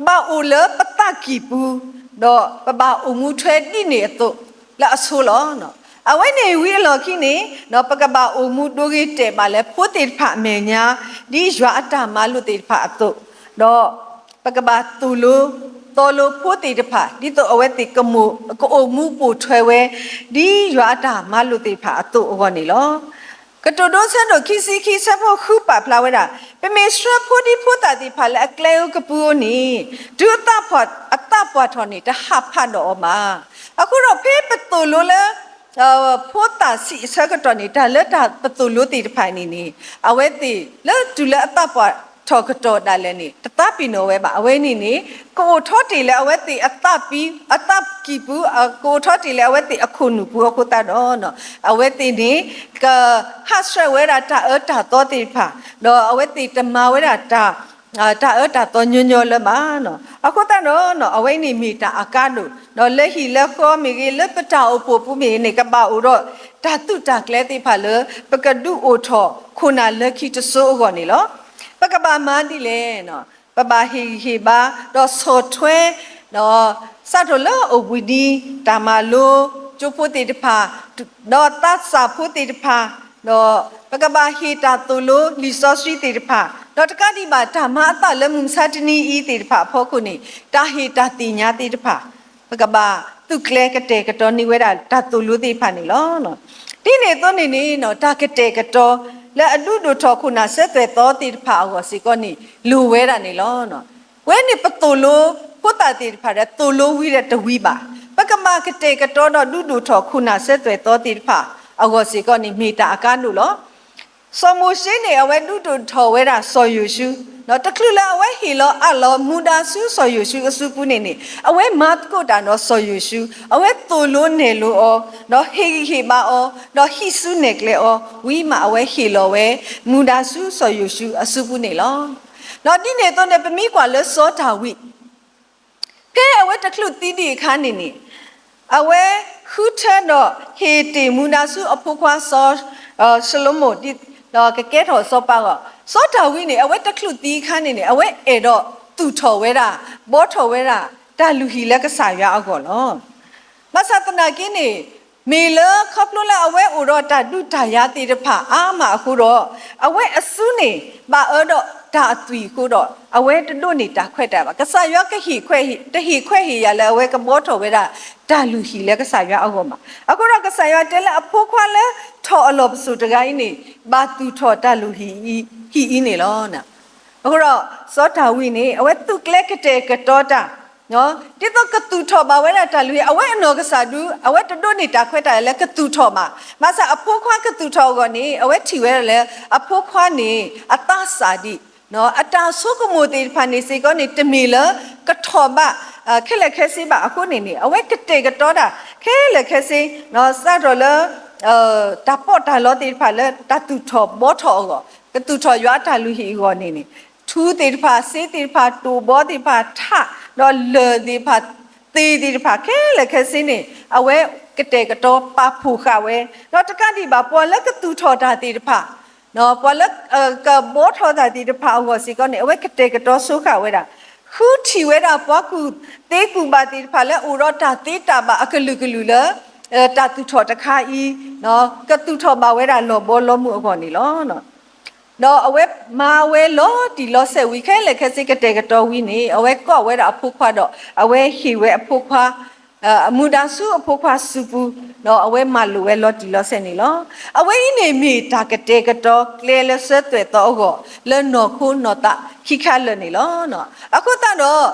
ဘၣ်အိၣ်လၢပသးကံၢ်ပူၤ, ဒီးပဘၣ်အိၣ်မူထွဲဒ်န့ၣ်အသိးလၢအဆိလီၤ. အဝဲန့ၣ်ဝံၤအလီၢ်ခံန့ၣ် ပကဘၣ်အိၣ်မူဒိဂ့ၤတဲာ်ဘၣ်လၢဖိသ့ၣ်တဖၣ်အမဲာ်ညါ, ဒ်ယွၤအတၢ်မၤလိာ်သ့ၣ်တဖၣ်အသိး, ဒီးပကဘၣ်သိၣ်လိသီလိဖိသ့ၣ်တဖၣ် ဒ်သိးအဝဲသ့ၣ်ကအိၣ်မူပိာ်ထွဲဝဲ ဒ်ယွၤအတၢ်မၤလိာ်သ့ၣ်တဖၣ်အသိးအဂီၢ်န့ၣ်လီၤ. ကတိၤဒိဆၢဒိၣ်ခံဆံခံဆၢဖိဃုပာ်ဖျါဝဲဒၣ်, ပမ့ၢ်ဆှၢဖိဒံဖိသၣ်သ့ၣ်တဖၣ်လၢအကျဲဧိၤကပူၤဧိၤန့ၣ်, တုၤအသးပှၢ်ထီၣ်န့ၣ် တဟးဖးဒီးအီၤဘၣ်. အဃိဒီးဖဲပသိၣ်လိလၢ ဖိသၣ်ဆံးအဆၢကတီၢ်န့ၣ် တၢ်လၢတၢ်ပသိၣ်လိသ့ၣ်တဖၣ်န့ၣ်န့ၣ် အဝဲသ့ၣ်လၢတုၤလၢအသးပှၢ်ထီၣ်ကတီၢ်ဒၣ်လဲာ်န့ၣ် တသးပ့ၤနီၣ်ဝဲဘၣ်. အဝဲန့ၣ်န့ၣ် ကအိၣ်ထီၣ်တ့ၢ်လၢအဝဲသ့ၣ်အသးပံၤ, အသးကံၢ်ပူၤ, ကအိၣ်ထီၣ်တ့ၢ်လၢအဝဲသ့ၣ်အခိၣ်နူာ်ပူၤအဃိသတးဒီး အဝဲသ့ၣ်န့ၣ် ကဟးဆှဲးဝဲဒၣ်တၢ်အၢတၢ်သီသ့ၣ်တဖၣ်, ဒီးအဝဲသ့ၣ်တမၤဝဲဒၣ်တၢ် တၢ်အၢတၢ်သီညီညီလၢၤဘၣ်. အဃိသတးဒီး အဝဲန့ၣ်မ့ၢ်တၢ်အကါဒိၣ်, ဒီးလၢဟံၣ်လၢဃီမ့ၢ်ဂ့ၤ, လၢပတၢ်အိၣ်ဖှိၣ်ပူၤမ့ၢ်ဂ့ၤန့ၣ် ကဘၣ်အိၣ်ဒီးတၢ်သုးတၢ်ကျဲၤသ့ၣ်တဖၣ်လၢ ပကဒုးအိၣ်ထီၣ်ခိၣ်နၢ်လၢခံတစိၤအဂီၢ်န့ၣ်လီၤ. ပကဘၣ်မၤဒ်လဲၣ်. ပဘၣ်ဟ့ၣ်ဂံၢ်ဟ့ၣ်ဘါ, ဒီးဆီၣ်ထွဲ စးထီၣ်လၢအိၣ်ဘှံးနံၤ, တၢ်မၤလိ, ကၠိဖိသ့ၣ်တဖၣ်, ဒီးသးစၢ်ဖိသ့ၣ်တဖၣ်, ဒီးပကဘၣ်ဟ့ၣ်တၢ်သိၣ်လိလံာ်စီဆှံသ့ၣ်တဖၣ်, ဒီးတကးဒံးဘၣ်တၢ်မၤအသးလၢမုၢ်မဆါတနံၤအံၤသ့ၣ်တဖၣ်အဖီခိၣ်န့ၣ် တၢ်ဟ့ၣ်တၢ်သ့ၣ်ညါသ့ၣ်တဖၣ် ပကဘၣ်သုးကျဲၤကတဲာ်ကတီၤန့ၢ်ဝဲဒၣ်တၢ်သိၣ်လိသ့ၣ်တဖၣ်န့ၣ်လီၤ. ဒ်န့ၣ်အသိးန့ၣ်န့ၣ် တၢ်ကတဲာ်ကတီၤလၢအဒုးဒိၣ်ထီၣ်ခိၣ်နၢ်ဆၢသွဲၣ်သီသ့ၣ်တဖၣ်အဂီၢ်စ့ၢ်ကီးန့ၣ် လိၣ်ဝဲဒၣ်န့ၣ်လီၤ. ပဝဲန့ၣ်ပသိၣ်လိဖိသၣ်သ့ၣ်တဖၣ်ဒီး သိၣ်လိဝံၤဒီးတဝံၤဘၣ်. ပကဘၣ်ကတဲာ်ကတီၤဒီးဒုးဒိၣ်ထီၣ်ခိၣ်နၢ်ဆၢသွဲၣ်သီသ့ၣ်တဖၣ်အဂီၢ်စ့ၢ်ကီးန့ၣ် မ့ၢ်တၢ်အကါဒိၣ်လီၤ. စီၤမိၤၡ့န့ၣ် အဝဲဒုးဒိၣ်ထီၣ်ဝဲဒၣ်စီၤယိၤၡူ, တချုးလၢအဝဲဟ့ၣ်လီၤအးလီၤမူဒါဆူစီၤယိၤၡူအစုပူၤန့ၣ်န့ၣ် အဝဲမၤသကိးတၢ်ဒီးစီၤယိၤၡူ, အဝဲသိၣ်လိနဲၣ်လိအီၤ, ဒီးဟ့ၣ်ဂံၢ်ဟ့ၣ်ဘါအီၤ, ဒီးဟံးစုနဲၣ်ကျဲအီၤ, ဝံၤမးအဝဲဟ့ၣ်လီၤဝဲ မူဒါဆူစီၤယိၤၡူအစုပူၤန့ၣ်လီၤ. ဒီးဒ်န့ၣ်အသိးန့ၣ် ပမ့ၢ်ကွၢ်လၢစီၤဒၤဝံး ဖဲအဝဲတချုးသံဒံးအခါန့ၣ်န့ၣ် အဝဲဃုထၢဒီးဟ့ၣ်တ့ၢ်မူဒါဆူအဖိခွါစီၤၡလိၤမိၣ် ဒီးကကဲထီၣ်စီၤပၤအဂီၢ်, စီၤဒၤဝံးန့ၣ် အဝဲတချုးသံအခါန့ၣ်န့ၣ် အဝဲအဲၣ်ဒိးသူၣ်ထီၣ်ဝဲဒၣ် ဘှီထီၣ်ဝဲဒၣ် တၢ်လုၢ်ဟံၣ်လၢကစၢ်ယွၤအဂီၢ်လီၤ. ဘၣ်ဆၣ်သနာ်က့န့ၣ် မ့ၢ်လၢခီဖျိလၢအဝဲအိၣ်ဒီးတၢ်ဒုးတၢ်ယၤသ့ၣ်တဖၣ်အါမးအဃိဒီး အဝဲအစုန့ၣ် ဘၣ်အၢဒီးတၢ်အသွံၣ်အဃိဒီး အဝဲတဒိးန့ၢ်တၢ်ခွဲးတၢ်ယာ်ဘၣ်. ကစၢ်ယွၤကဟ့ၣ်ခွဲးဟ့ၣ် တဟ့ၣ်ခွဲးဟ့ၣ်ယာ်လၢအဝဲကဘှီထီၣ်ဝဲဒၣ် တၢ်လုၢ်ဟံၣ်လၢကစၢ်ယွၤအဂီၢ်ဘၣ်. အဃိဒီးကစၢ်ယွၤတဲလၢအဖိခွါလၢထီၣ်အလီၢ်ပစိာ်တဂၤအံၤန့ၣ် ဘၣ်သူၣ်ထီၣ်တၢ်လုၢ်ဟံၣ်အံၤန့ၣ်လီၤ. အဃိဒီး စီၤဒၤဝံးန့ၣ် အဝဲသူၣ်ကျဲကတဲာ်ကတီၤတၢ် ဒ်သိးကသူၣ်ထီၣ်ဘၣ်ဝဲဒၣ်တၢ်လုၢ်ဟံၣ် အဝဲအနီၢ်ကစၢ်ဒု အဝဲတဒိးန့ၢ်တၢ်ခွဲးတၢ်ယာ်လၢကသူၣ်ထီၣ်ဘၣ်. ဘၣ်ဆၣ်အဖိခွါကသူၣ်ထီၣ်အဂီၢ်န့ၣ် အဝဲထံၣ်ဝဲဒၣ်လၢ အဖိခွါန့ၣ် အသးစၢ်ဒံး အတၢ်ဆိကမိၣ်သ့ၣ်တဖၣ်န့ၣ်စ့ၢ်ကီးန့ၣ် တမ့ၢ်လၢကထီၣ်ဘး ခဲလၢာ်ခဲဆ့ဘၣ်အဃိန့ၣ်န့ၣ် အဝဲကတဲာ်ကတီၤတၢ် ခဲလၢာ်ခဲဆ့ စးထီၣ်လၢ တၢ်ပီးတၢ်လီသ့ၣ်တဖၣ်လၢတၢ်သူၣ်ထီၣ်ဘှီထီၣ်အဂီၢ် ကသူၣ်ထီၣ်ယွၤအတၢ်လုၢ်ဟံၣ်အဂီၢ်န့ၣ်န့ၣ် ထူသ့ၣ်တဖၣ် စ့သ့ၣ်တဖၣ် တိၢ်ဘီသ့ၣ်တဖၣ် ထး ဒီးလၢၢ်သ့ၣ်တဖၣ် သ့ၣ်သ့ၣ်တဖၣ် ခဲလၢာ်ခဲဆ့န့ၣ် အဝဲကတဲာ်ကတီၤပာ်ဖှိၣ်ဃာ်ဝဲ ဒီးတကးဒံးဘၣ် ပှၤလၢကသူၣ်ထီၣ်တၢ်သ့ၣ်တဖၣ် ပှၤလၢ ကဘှီထီၣ်တၢ်သ့ၣ်တဖၣ်အဂီၢ်စ့ၢ်ကီးန့ၣ် အဝဲကတဲာ်ကတီၤဆိဃာ်ဝဲဒၣ် ဃုထံၣ်ဝဲဒၣ်ပှၤကူၣ်သ့ကူၣ်ဘၣ်သ့ၣ်တဖၣ်လၢအိၣ်ဒီးတၢ်သ့တၢ်ဘၣ်အကလုာ်ကလုာ်လၢ တၢ်သူၣ်ထီၣ်တခါအံၤ ကသူၣ်ထီၣ်ဘၣ်ဝဲဒၣ်လီၢ်ဘီလီမုၢ်အဂီၢ်န့ၣ်လီၤ. ဒီးအဝဲမၤဝဲလီၤတံၢ်လီၤဆဲးဝံၤ ခဲလၢာ်ခဲဆ့ကတဲာ်ကတီၤဝံၤန့ၣ် အဝဲကိးဝဲဒၣ်အဖိခွါဒီး အဝဲဟ့ၣ်ဝဲအဖိခွါ အမူဒါဆူအဖိခွါစုပူၤ ဒီးအဝဲမၤလိာ်ဝဲလီၤတံၢ်လီၤဆဲးန့ၣ်လီၤ. အဝဲအံၤန့ၣ်မ့ၢ်တၢ်ကတဲာ်ကတီၤကျဲလၢဆၢသွဲၣ်သီအဂီၢ် လၢနီၢ်ခိနီၢ်သးခံခါလၢာ်န့ၣ်လီၤ. အဃိသတးဒီး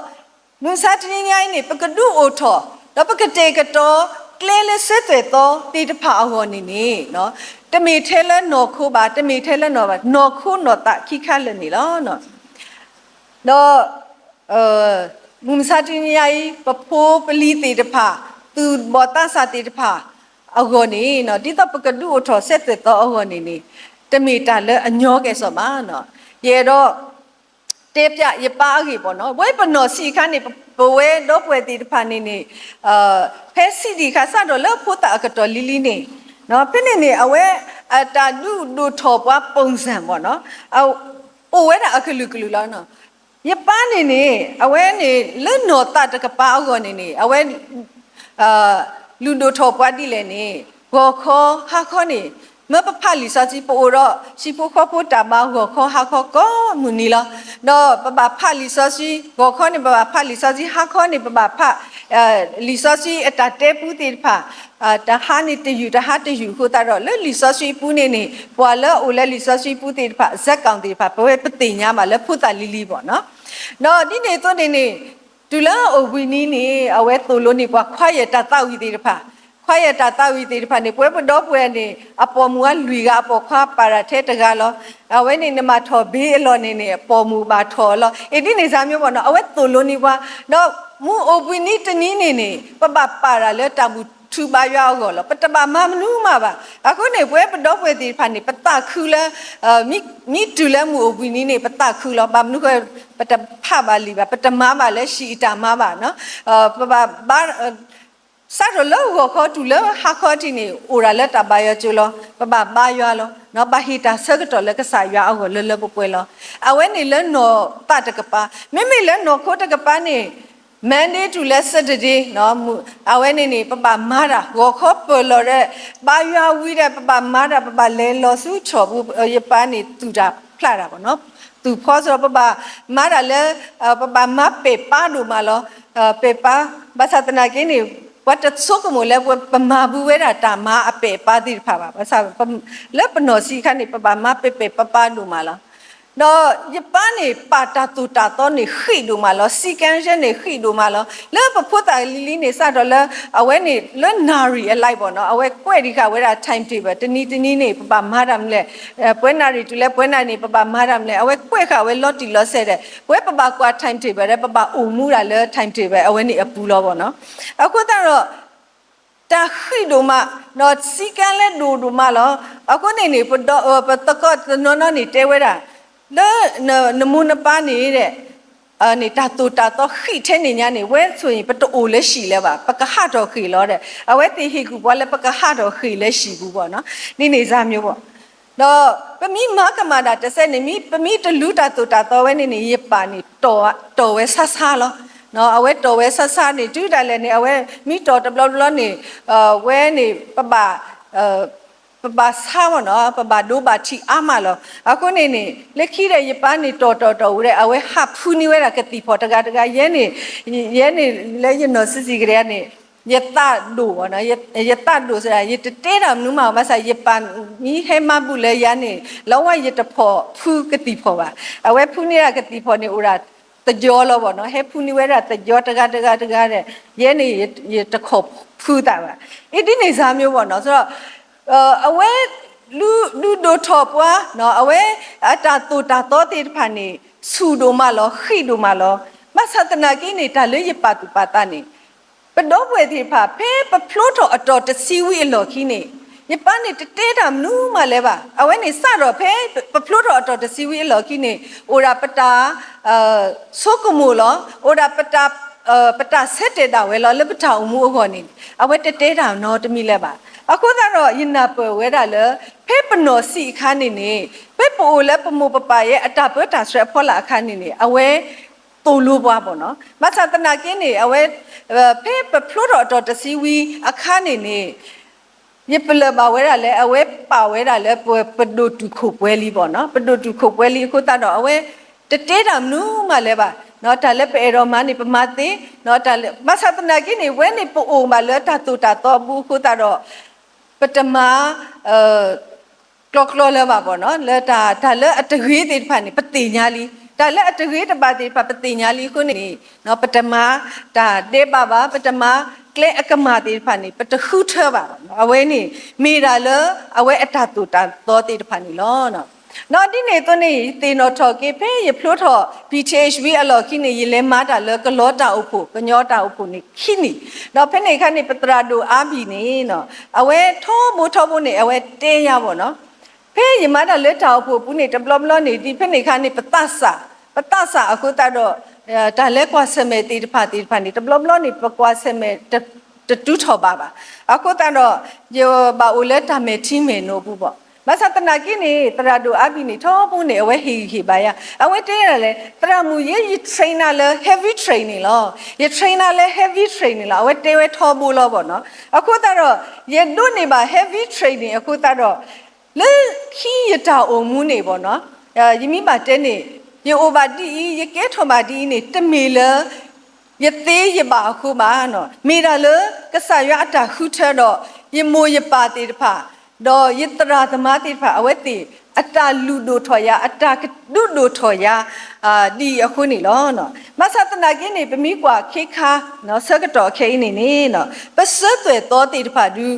မုၢ်မဆါတနံၤညါအံၤန့ၣ် ပကဒုးအိၣ်ထီၣ် ဒီးပကတဲာ်ကတီၤကျဲလၢဆၢသွဲၣ်သီသ့ၣ်တဖၣ်အဂီၢ်န့ၣ်န့ၣ် တမ့ၢ်ထဲလၢနီၢ်ခိဘၣ်, တမ့ၢ်ထဲလၢနီၢ်ဘၣ်, နီၢ်ခိနီၢ်သးခံခါလၢာ်န့ၣ်လီၤ. ဒီး မုၢ်မဆါတနံၤညါအံၤ ပဖိပလံၤသ့ၣ်တဖၣ် သူၣ်ဘီၣ်သးစၢ်သ့ၣ်တဖၣ်အဂီၢ်န့ၣ် ဒ်သိးပကဒုးအိၣ်ထီၣ်ဆၢသွဲၣ်သီအဂီၢ်န့ၣ်န့ၣ် တမ့ၢ်တၢ်လၢအညီကဲၣ်ဆိးဘၣ်. ယအဲၣ်ဒိး တဲပျးယပၢ်အဂ့ၢ်ဘၣ်နီၤ, ဝဲပနီၢ်ဆံးအခါန့ၣ် ပဝဲဒီပုၢ်ဝဲၢ်သ့ၣ်တဖၣ်န့ၣ်န့ၣ် ဖဲဆံးဒံးအခါစးထီၣ်လၢဖိသၣ်အကတီၢ်လံၤလံၤန့ၣ် ဖဲန့ၣ်န့ၣ် အဝဲ အတၢ်ဒုးဒိၣ်ထီၣ်ပှၤပိၣ်စၢ်ဘၣ်နီၤ အိၣ်ဝဲဒၣ်အကလုာ်ကလုာ်လီၤ. ယပၢ်န့ၣ်န့ၣ် အဝဲန့ၣ် လၢနီၢ်သးတကပၤအဂီၢ်န့ၣ်န့ၣ် အဝဲ လုၢ်ဒိၣ်ထီၣ်ပှၤဒ်လဲၣ်န့ၣ် ဂီၤခီဟါခီန့ၣ် မ့ၢ်ပဖးလံာ်စီဆှံ ပအိၣ်ဒီးဟံၣ်ဖိဃီဖိတၢ်ဘါ ဂီၤခီဟါခီကိးမုၢ်နံၤလီၤ. ဒီးပဘၣ်ဖးလံာ်စီဆှံ ဂီၤခီန့ၣ် ပဘၣ်ဖးလံာ်စီဆှံ ဟါခီန့ၣ် ပဘၣ်ဖး လံာ်စီဆှံအတၢ်တဲပူသ့ၣ်တဖၣ် တဟါန့ၣ်တယုၢ် တဟါတယုၢ်အဃိသတးဒီး လၢလံာ်စီဆှံပူန့ၣ်န့ၣ် ပှၤလၢအအိၣ်လၢလံာ်စီဆှံပူသ့ၣ်တဖၣ် ဇာတ်ကောင်သ့ၣ်တဖၣ် ပဝဲပသ့ၣ်ညါဘၣ်လၢဖိသၣ်လံၤလံၤဘၣ်နီၤ. ဒီးဒ်န့ၣ်အသိးန့ၣ်န့ၣ် တုၤလၢအိၣ်ဘှံးနံၤန့ၣ် အဝဲသိၣ်လိန့ၢ်ပှၤခွါယဲၢ်တၢ်သးဝံၣ်သ့ၣ်တဖၣ်, ခွါယဲၢ်တၢ်သးဝံၣ်သ့ၣ်တဖၣ်န့ၣ် ပဝဲပဒီပုၢ်ဝဲၢ်န့ၣ် အပိာ်မုၣ်အလွံၢ်ဂၤ အပိာ်ခွါပာ်တၢ်ထဲတဂၤလီၤ. အဝဲန့ၣ်နမၤထီၣ်ဘ့အလီၢ်န့ၣ်န့ၣ် အပိာ်မုၣ်ဘၣ်ထီၣ်အလီၢ် အ့ၣ်ဒ်န့ၣ်စ့ၢ်မ့ၢ်ဘၣ်နီၤ အဝဲသိၣ်လိန့ၢ်ပှၤ ဒီးမုၢ်အိၣ်ဘှံးနံၤတနံၤန့ၣ်န့ၣ် ပဘၣ်ပာ်တၢ်လၢတၢ်ဘူၣ်ထုဘါယွၤအဂီၢ်လီၤ. ပတဘၣ်မၤမနုၤမးဘၣ်. အဃိန့ၣ် ပဝဲပဒီပုၢ်ဝဲၢ်သ့ၣ်တဖၣ်န့ၣ် ပသးခုလၢ မ့ၢ်တုၤလၢမုၢ်အိၣ်ဘှံးနံၤန့ၣ် ပသးခုလီၤ. ဘၣ်မနုၤဃိ ပတဖးဘၣ်လံာ်ဘၣ်, ပတမၤဘၣ်လၢဟံၣ်အတၢ်မၤဘၣ်နီၤ. ပဘၣ်ဘါ စးထီၣ်လၢဂီၤခီတုၤလၢဟါခီထံးန့ၣ် အိၣ်ဒၣ်လၢတၢ်ဘါယွၤကၠိလီၤ. ပဘၣ်ဘါယွၤလီၤ. ဘၣ်ဟ့ၣ်တၢ်ဆၢကတီၢ်လၢကစၢ်ယွၤအဂီၢ်လၢလၢပှဲၤပှဲၤလီၤ. အဝဲန့ၣ်လၢနီၢ်သးတကပၤ, မ့မ့ၢ်လၢနီၢ်ခိတကပၤန့ၣ် Monday တုၤလၢ Saturday အဝဲန့ၣ်န့ၣ် ပဘၣ်မၤတၢ် ဂီၤခီပၢၢ်လီၤဒီး ဘါယွၤဝံၤဒီး ပဘၣ်မၤတၢ် ပဘၣ်လဲၤလီၤဆူဆီၣ်ပူၤ ယပၢ်န့ၣ်သူၣ်တၢ်ဖျးတၢ်ဘၣ်နီၤ သူၣ်ဖီစ့ၢ်ဒီး ပဘၣ်မၤတၢ်လၢ ပဘၣ်မၤပဲာ်ပၢ်ဒိၣ်မးလီၤ. ပဲာ်ပၢ် ဘၣ်ဆၣ်သနာ်က့န့ၣ် ပှၤတဆိကမိၣ်လၢပမၤဘူးဝဲဒၣ်တၢ်မၤအပဲာ်ပၢ်သ့ၣ်တဖၣ်ဘၣ်. ဘၣ်ဆၣ် လၢပနီၢ်ဆံးအခါန့ၣ် ပဘၣ်မၤပဲာ်ပဲာ်ပၢ်ပၢ်ဒိၣ်မးလီၤ. ဒီးယပၢ်န့ၣ် ပာ်တၢ်သိၣ်တၢ်သီန့ၣ်ဃံးဒိၣ်မးလီၤ. စည်းကမ်းချက်န့ၣ်ဃံးဒိၣ်မးလီၤ. လၢပဖိသၣ်လံၤလံၤန့ၣ် စးထီၣ်လၢ အဝဲန့ၣ်လၢနၣ်ရံၣ်အလၢ်ဘၣ်နီၤ အဝဲကွဲးဒံးဃာ်ဝဲဒၣ် time table တနံၤတနံၤန့ၣ် ပဘၣ်မၤတၢ်မနုၤလဲၣ်, ပှဲၤနၣ်ရံၣ်တုၤလၢပှဲၤနၣ်ရံၣ်န့ၣ် ပဘၣ်မၤတၢ်မနုၤလဲၣ် အဝဲကွဲးဃာ်ဝဲလီၤတံၢ်လီၤဆဲးဒီး ပဝဲပဘၣ်ကွၢ် time table ဒီး ပဘၣ်အိၣ်မူဒၣ်လၢ time table အဝဲန့ၣ်အပူၤလီၤဘၣ်နီၤ. အဃိသတးဒီး တၢ်ဃံးဒိၣ်မး ဒီးစည်းကမ်းလၢဒိၣ်ဒိၣ်မးလီၤ. အဃိန့ၣ်န့ၣ် ပဒီး ပသကိးတနီၤနီၤန့ၣ်တဲဝဲဒၣ် လၢနမိၢ်နပၢ်န့ၣ်ဒီး န့ၣ် တၢ်သိၣ်တၢ်သီဃံးထဲန့ၣ်ညါန့ၣ် ဝဲဆိၣ်ဂ့ၤ ပတအိၣ်လၢဟံၣ်လၢၤဘၣ်, ပကဟးထီၣ်ဃ့ၢ်လီၤဒီး အဝဲသ့ၣ်ဟ့ၣ်ကူၣ်ပှၤလၢပကဟးထီၣ်ဃ့ၢ်လၢဟံၣ်ပူၤဘၣ်နီၤ, ဒ်န့ၣ်စၢ်မၠိဘၣ်. ဒီးပမ့ၢ်မၤကမၣ်တၢ်တစဲးန့ၣ် မ့ၢ်ပမ့ၢ်တလူတၢ်သိၣ်တၢ်သီဝဲန့ၣ်န့ၣ် ယပၢ်န့ၣ် တီၢ်ဝဲဆါဆါလီၤ. အဝဲတီၢ်ဝဲဆါဆါန့ၣ် တုၤဒၣ်လဲာ်န့ၣ် အဝဲမ့ၢ်တီၢ်တဘျီဘျီန့ၣ် ဝဲန့ၣ် ပဘၣ် ပဘၣ်ဆါဘၣ်နီၤ, ပဘၣ်ဒိဘၣ်ထံးအါမးလီၤ. အဃိန့ၣ်န့ၣ် လၢခံဒီးယပၢ်န့ၣ်တီၢ်တီၢ်တီၢ်ဝဲဒီး အဝဲဟးဖုန့ၢ်ဝဲဒၣ်ကသံၣ်ဖီၣ်တဂၤတဂၤ, ယဲန့ၣ် ယဲန့ၣ်လၢယနီၢ်ဆံးဆံးကဒါန့ၣ် ယသးဒိၣ်ဘၣ်နီၤ, ယသးဒိၣ်စ့ၢ်ဒၣ် ယတတဲတၢ်မနုၤမး ဘၣ်ဆၣ်ယပၢ်မ့ၢ်ဟဲမၤဘူၣ်လၢယၤန့ၣ် လၢဝဲယတဖီၣ်ဖုကသံၣ်ဖီၣ်ဘၣ်. အဝဲဖုန့ၢ်ဒၣ်ကသံၣ်ဖီၣ်န့ၣ် အိၣ်ဒၣ်တယီလီၤဘၣ်နီၤ, ဟဲဖုန့ၢ်ဝဲဒၣ်တယီတဂၤတဂၤတဂၤဒီး ယဲန့ၣ် ယတခိးဖုသးဘၣ်. အ့ ဒ်န့ၣ်စၢ်မၠိဘၣ်နီၤ, အဝဲ ဒုးဒိၣ်ထီၣ်ပှၤ, အဝဲအတၢ်သိၣ်တၢ်သီသ့ၣ်တဖၣ်န့ၣ် ဆူၣ်ဒိၣ်မးလီၤ, ဃံးဒိၣ်မးလီၤ. ဘၣ်ဆၣ်သနာ်က့န့ၣ် တၢ်လၢယပာ်သူၣ်ပာ်သးန့ၣ် ပဒီပုၢ်ဝဲၢ်သ့ၣ်တဖၣ် ဖဲပဖျိထီၣ်အတီၤတဆံဝံၤအလီၢ်ခံန့ၣ် ယပၢ်န့ၣ်တတဲတၢ်မနုၤမးလၢၤဘၣ်. အဝဲန့ၣ်စးထီၣ်ဖဲပဖျိထီၣ်အတီၤတဆံဝံၤအလီၢ်ခံန့ၣ် အိၣ်ဒၣ်ပတၢ် ဆိကမိၣ်လီၤ, အိၣ်ဒၣ်ပတၢ် ပတၢ်ဆၢတဲာ်ဒၣ်ဝဲလီၤ လၢပတၢ်အိၣ်မူအဂီၢ်န့ၣ် အဝဲတတဲတၢ်နီတမံၤလၢၤဘၣ်. အဃိသတးဒီး ယနၢ်ပၢၢ်ဝဲဒၣ်လၢ ဖဲပနီၢ်ဆံးအခါန့ၣ်န့ၣ် ဖဲပအိၣ်လၢပမိၢ်ပပၢ်ယဲအတၢ်ပၢတၢ်ဆှၢအဖီလာ်အခါန့ၣ်န့ၣ် အဝဲသိၣ်လိပှၤဘၣ်နီၤ. ဘၣ်ဆၣ်သနာ်က့န့ၣ် အဝဲ ဖဲပဖျိထီၣ်အတီၤတဆံဝံၤအခါန့ၣ်န့ၣ် ယပလၢၢ်ဘၣ်ဝဲဒၣ်လၢ အဝဲပာ်ဝဲဒၣ်လၢပ ပဒိၣ်တုာ်ခိၣ်ပှဲၤလံဘၣ်နီၤ, ပဒိၣ်တုာ်ခိၣ်ပှဲၤလံအဃိသတးဒီး အဝဲတတဲတၢ်မနုၤမးလၢၤဘၣ်. တၢ်လၢပအဲၣ်ဒိးမၤန့ၣ် ပမၤသ့, တၢ်လၢ ဘၣ်ဆၣ်သနာ်က့န့ၣ် ဝဲန့ၣ်ပအိၣ်ဘၣ်လၢတၢ်သိၣ်တၢ်သီအပူၤအဃိသတးဒီး ပတမၤ ကျီကျီလၢၤဘၣ်ဘၣ်နီၤ, လၢတၢ် တၢ်လၢအတဂ့ၤသ့ၣ်တဖၣ်န့ၣ် ပသ့ၣ်ညါလံ, တၢ်လၢအတဂ့ၤတဘၣ်သ့ၣ်တဖၣ် ပသ့ၣ်ညါလံအဃိန့ၣ်န့ၣ် ပတမၤတၢ်ဒဲးဘးဘၣ်, ပတမၤကျဲအကမၣ်သ့ၣ်တဖၣ်န့ၣ် ပတဃုထၢဘၣ်ဘၣ်နီၤ. အဝဲန့ၣ် မ့ၢ်ဒၣ်လၢအဝဲအတၢ်သိၣ်တၢ်သီသ့ၣ်တဖၣ်န့ၣ်လီၤ. ဒီးဒ်န့ၣ်အသိးန့ၣ် ယသ့ၣ်နီၣ်ထီၣ်က့ၤ ဖဲယဖျိထီၣ် ပီၣ်ထ့ၣ်ဝံၤအလီၢ်ခံန့ၣ် ယလဲၤမၤတၢ်လၢကလီတၢ်အိၣ်ဖှိၣ် ကညီတၢ်အိၣ်ဖှိၣ်န့ၣ်ခံနံၣ်, ဒီးဖဲန့ၣ်အခါန့ၣ် ပသရၣ်ဒိၣ်အါဘံၣ်န့ၣ် အဝဲထီဘိထီဘိန့ၣ် အဝဲတဲယၤဘၣ်နီၤ, ဖဲယမၤတၢ်လၢတၢ်အိၣ်ဖှိၣ်အပူၤန့ၣ် တဘျီဘျီန့ၣ် ဒ်ဖဲန့ၣ်အခါန့ၣ် ပသးစၢ်, ပသးစၢ်အဃိသတးဒီး တၢ်လၢကွၢ်ဆၢၣ်မဲာ်သ့ၣ်တဖၣ်သ့ၣ်တဖၣ်န့ၣ် တဘျီဘျီန့ၣ် ပကွၢ်ဆၢၣ်မဲာ် တတုၤထီၣ်ဘးဘၣ်. အဃိသတးဒီး ယဘၣ်အိၣ်လၢတၢ်မဲာ်ထံမဲာ်နိအပူၤဘၣ်. ဘၣ်ဆၣ်သနာ်က့န့ၣ် သရၣ်ဒိၣ်အါဘံၣ်န့ၣ် ထီဘိန့ၣ် အဝဲဟ့ၣ်ဂံၢ်ဟ့ၣ်ဘါယၤ, အဝဲတဲဒၣ်လဲၣ်, သရၣ်မုၣ်ယဲ ယ train နၤလၢ heavy train န့ၣ်လီၤ, ယ train နၤလၢ heavy train န့ၣ်လီၤ, အဝဲတဲဝဲထီဘိလီၤဘၣ်နီၤ. အဃိသတးဒီး ယဒိးန့ၢ်ဘၣ် heavy train န့ၣ် အဃိသတးဒီး လၢခံယတၢ်အိၣ်မူန့ၣ်ဘၣ်နီၤ, ယမ့ၢ်ဘၣ်တဲန့ၣ် ယအိၣ်ဘၣ်ဒ်အံၤ ယကဲထီၣ်ဘၣ်ဒ်အံၤန့ၣ် တမ့ၢ်လၢ ယသ့ယဘၣ်အဃိဘၣ်နီၤ, မ့ၢ်ဒၣ်လၢကစၢ်ယွၤအတၢ်ဃုထၢဒီး ယမိၢ်ယပၢ်သ့ၣ်တဖၣ် ဒီးယသရၣ်သမါသ့ၣ်တဖၣ် အဝဲသ့ၣ် အတၢ်လုၢ်ဒိၣ်ထီၣ်ယၤ အတၢ်ကဒုးဒိၣ်ထီၣ်ယၤ ဒ်အံၤအဃိန့ၣ်လီၤ. ဘၣ်ဆၣ်သနာ်က့န့ၣ် ပမ့ၢ်ကွၢ်ခ့ခါ ဆၢကတီၢ်အခဲအံၤန့ၣ်န့ၣ် ပဆၢသွဲၣ်သီသ့ၣ်တဖၣ်ဒုး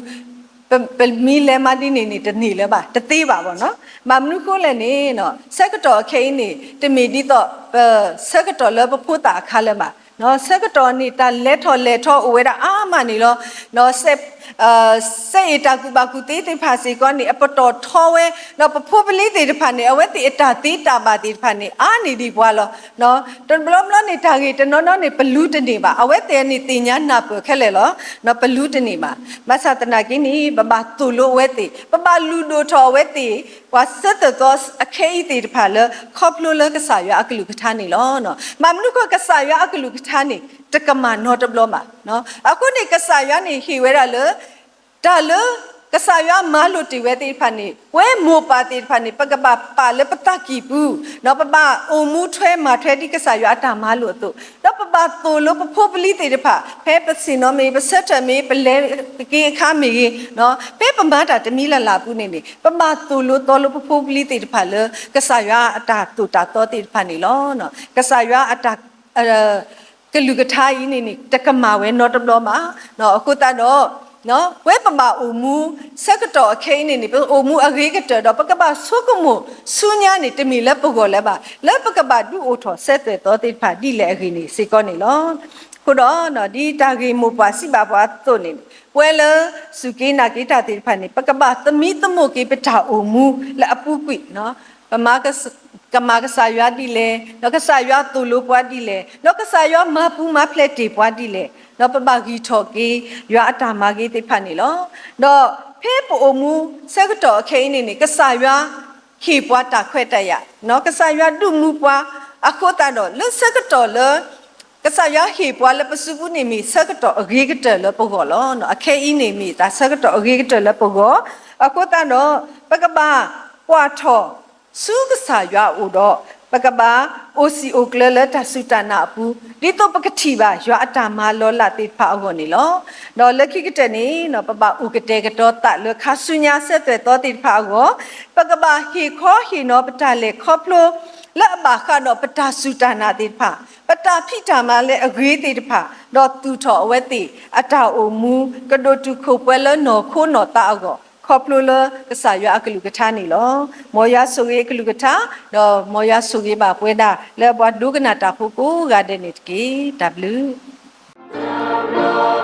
ပမ့ၢ်လဲၤမၤဒ်န့ၣ်န့ၣ် တန့ၢ်လၢၤဘၣ် တသ့ဘၣ်ဘၣ်နီၤ. ဘၣ်မနုၤဃိလဲၣ်န့ၣ် ဆၢကတီၢ်အခဲအံၤန့ၣ် တမ့ၢ်ဒ်သိး ပဆၢကတီၢ်လၢပဖိသၣ်အခါလၢၤဘၣ်. ဆၢကတီၢ်န့ၣ် တၢ်လဲၤထီၣ်လဲၤထီအိၣ်ဝဲဒၣ်အါမးန့ၣ်လီၤ. စဲးအ့ၣ်တၢ်ကူၣ်ဘၣ်ကူၣ်သ့သ့ၣ်တဖၣ်စ့ၢ်ကီးန့ၣ် အပတီၢ်ထီဝဲ ဒီးပဖိပလံၤသ့ၣ်တဖၣ်န့ၣ် အဝဲသ့ၣ်အတၢ်သ့တၢ်ဘၣ်သ့ၣ်တဖၣ်န့ၣ် အါန့ၢ်ဒံးပှၤလီၤ. တဘျီဘျီန့ၣ် တၢ်ဂ့ၢ်တနီၤနီၤန့ၣ် ပလူတန့ၢ်ဘၣ်. အဝဲသ့ၣ်န့ၣ်သ့ၣ်ညါနၢ်ပၢၢ်ခဲလၢာ်လီၤ. ပလူတန့ၢ်ဘၣ်. ဘၣ်ဆၣ်သနာ်က့န့ၣ် ပဘၣ်သိၣ်လိအဝဲသ့ၣ်, ပဘၣ်လုၢ်ဒိၣ်ထီၣ်အဝဲသ့ၣ်, ပှၤဆၢသွဲၣ်သီအခဲအံၤသ့ၣ်တဖၣ်လၢ ခီဖျိလၢကစၢ်ယွၤအကလုၢ်ကထါန့ၣ်လီၤ. ဘၣ်မနုၤဃိ ကစၢ်ယွၤအကလုၢ်ကထါန့ၣ် တကမၣ်နီတဘျီဘၣ်. အဃိန့ၣ် ကစၢ်ယွၤန့ၣ်ဟ့ၣ်ဝဲဒၣ်လၢ တၢ်လၢကစၢ်ယွၤမၤလိာ်တ့ၢ်ဝဲသ့ၣ်တဖၣ်န့ၣ် ပဝဲမိၢ်ပၢ်သ့ၣ်တဖၣ်န့ၣ် ပကဘၣ်ပာ်လၢပသးကံၢ်ပူၤ, ပဘၣ်အိၣ်မူထွဲမၤထွဲဒ်ကစၢ်ယွၤအတၢ်မၤလိာ်အသိး, ဒီးပဘၣ်သိၣ်လိပဖိပလံၤသ့ၣ်တဖၣ် ဖဲပဆ့ၣ်နီၤမ့ၢ်ဂ့ၤ, ပဆၢထၢၣ်မ့ၢ်ဂ့ၤ, ပလဲၤက့ၤအခါမ့ၢ်ဂ့ၤ, ဖဲပမၤတၢ်တမံၤလၢ်လၢ်အပူၤန့ၣ်န့ၣ် ပဘၣ်သိၣ်လိသီလိပဖိပလံၤသ့ၣ်တဖၣ်လၢ ကစၢ်ယွၤအတၢ်သိၣ်တၢ်သီသ့ၣ်တဖၣ်န့ၣ်လီၤ. ကစၢ်ယွၤအတၢ် ကလုၢ်ကထါအံၤန့ၣ်န့ၣ် တကမၣ်ဝဲနီတဘျီဘၣ်. အဃိသတးဒီး ပဝဲပဘၣ်အိၣ်မူ ဆၢကတီၢ်အခဲအံၤန့ၣ်န့ၣ် ပအိၣ်မူအဂ့ၤကတၢၢ်ဒီး ပကဘၣ်ဆိကမိၣ်ဆူညါန့ၣ် တမ့ၢ်လၢပဂီၢ်လၢၤဘၣ်, လၢပကဘၣ်ဒုးအိၣ်ထီၣ်ဆၢသွဲၣ်သီသ့ၣ်တဖၣ်ဒ်လဲၣ်အဂ့ၢ်န့ၣ်စ့ၢ်ကီးန့ၣ်လီၤ. အဃိဒီး ဒ်တၢ်ဂ့ၢ်မိၢ်ပှၢ်စံးဘၣ်ပှၤအသိးန့ၣ် ပဝဲလၢစူၢ်က့ၤနာ်က့ၤတၢ်သ့ၣ်တဖၣ်န့ၣ် ပကဘၣ်သမံသမိးက့ၤပတၢ်အိၣ်မူလၢအပူၤကွံာ်, ပမၤက ကမၤကစၢ်ယွၤဒ်လဲၣ်, ဒီးကစၢ်ယွၤသိၣ်လိပှၤဒ်လဲၣ်, ဒီးကစၢ်ယွၤမၤပူၤမၤဖျဲးတ့ၢ်ပှၤဒ်လဲၣ်, ဒီးပဘၣ်ဂံၢ်ထီၣ်က့ၤ ယွၤအတၢ်မၤဂ့ၤသ့ၣ်တဖၣ်န့ၣ်လီၤ. ဒီးဖဲပအိၣ်မူဆၢကတီၢ်အခဲအံၤန့ၣ်န့ၣ် ကစၢ်ယွၤဟ့ၣ်ပှၤတၢ်ခွဲးတၢ်ယာ်, ကစၢ်ယွၤဒုးမူပှၤအဃိသတးဒီး လၢဆၢကတီၢ်လၢ ကစၢ်ယွၤဟ့ၣ်ပှၤလၢပစုပူၤန့ၣ်မ့ၢ်ဆၢကတီၢ်အဂ့ၤကတၢၢ်လၢပဂီၢ်လီၤ. အခဲအံၤန့ၣ်မ့ၢ်တၢ်ဆၢကတီၢ်အဂ့ၤကတၢၢ်လၢပဂီၢ်, အဃိသတးဒီး ပကဘၣ်ကွၢ်ထီၣ် ဆူကစၢ်ယွၤအအိၣ်ဒီး ပကဘၣ်အိၣ်စံာ်အိၣ်ကျၢၤလၢတၢ်စူၢ်တၢ်နာ်အပူၤ ဒ်သိးပကထံၣ်ဘၣ်ယွၤအတၢ်မၤလီၤလးသ့ၣ်တဖၣ်အဂီၢ်န့ၣ်လီၤ. ဒီးလၢခံကတၢၢ်န့ၣ် ပဘၣ်အိၣ်ကတဲာ်ကတီၤသးလၢခါဆူညါဆၢသွဲၣ်သီသ့ၣ်တဖၣ်အဂီၢ်, ပကဘၣ်ဟ့ၣ်ခီဟ့ၣ်နီၤပတၢ်လဲၤခီဖျိ လၢအဘၣ်ဃးဒီးပတၢ်စူၢ်တၢ်နာ်သ့ၣ်တဖၣ်, ပတၢ်ဖံးတၢ်မၤလၢအဂ့ၤသ့ၣ်တဖၣ်, ဒီးသူၣ်ထီၣ်အဝဲသ့ၣ်အတၢ်အိၣ်မူ ကဒိၣ်တုာ်ခိၣ်ပှဲၤလၢနီၢ်ခိနီၢ်သးအဂီၢ် ခီဖျိလၢကစၢ်ယွၤအကလုၢ်ကထါန့ၣ်လီၤ. မ်ယွၤဆိၣ်ဂ့ၤအကလုၢ်ကထါ, ဒီးမ်ယွၤဆိၣ်ဂ့ၤဘၣ်ပဝဲဒၣ်လၢပှၤဒိကနၣ်တၢ်ဖိကိးဂၤဒဲးန့ၣ်တက့ၢ်. တၢ်ဘျုး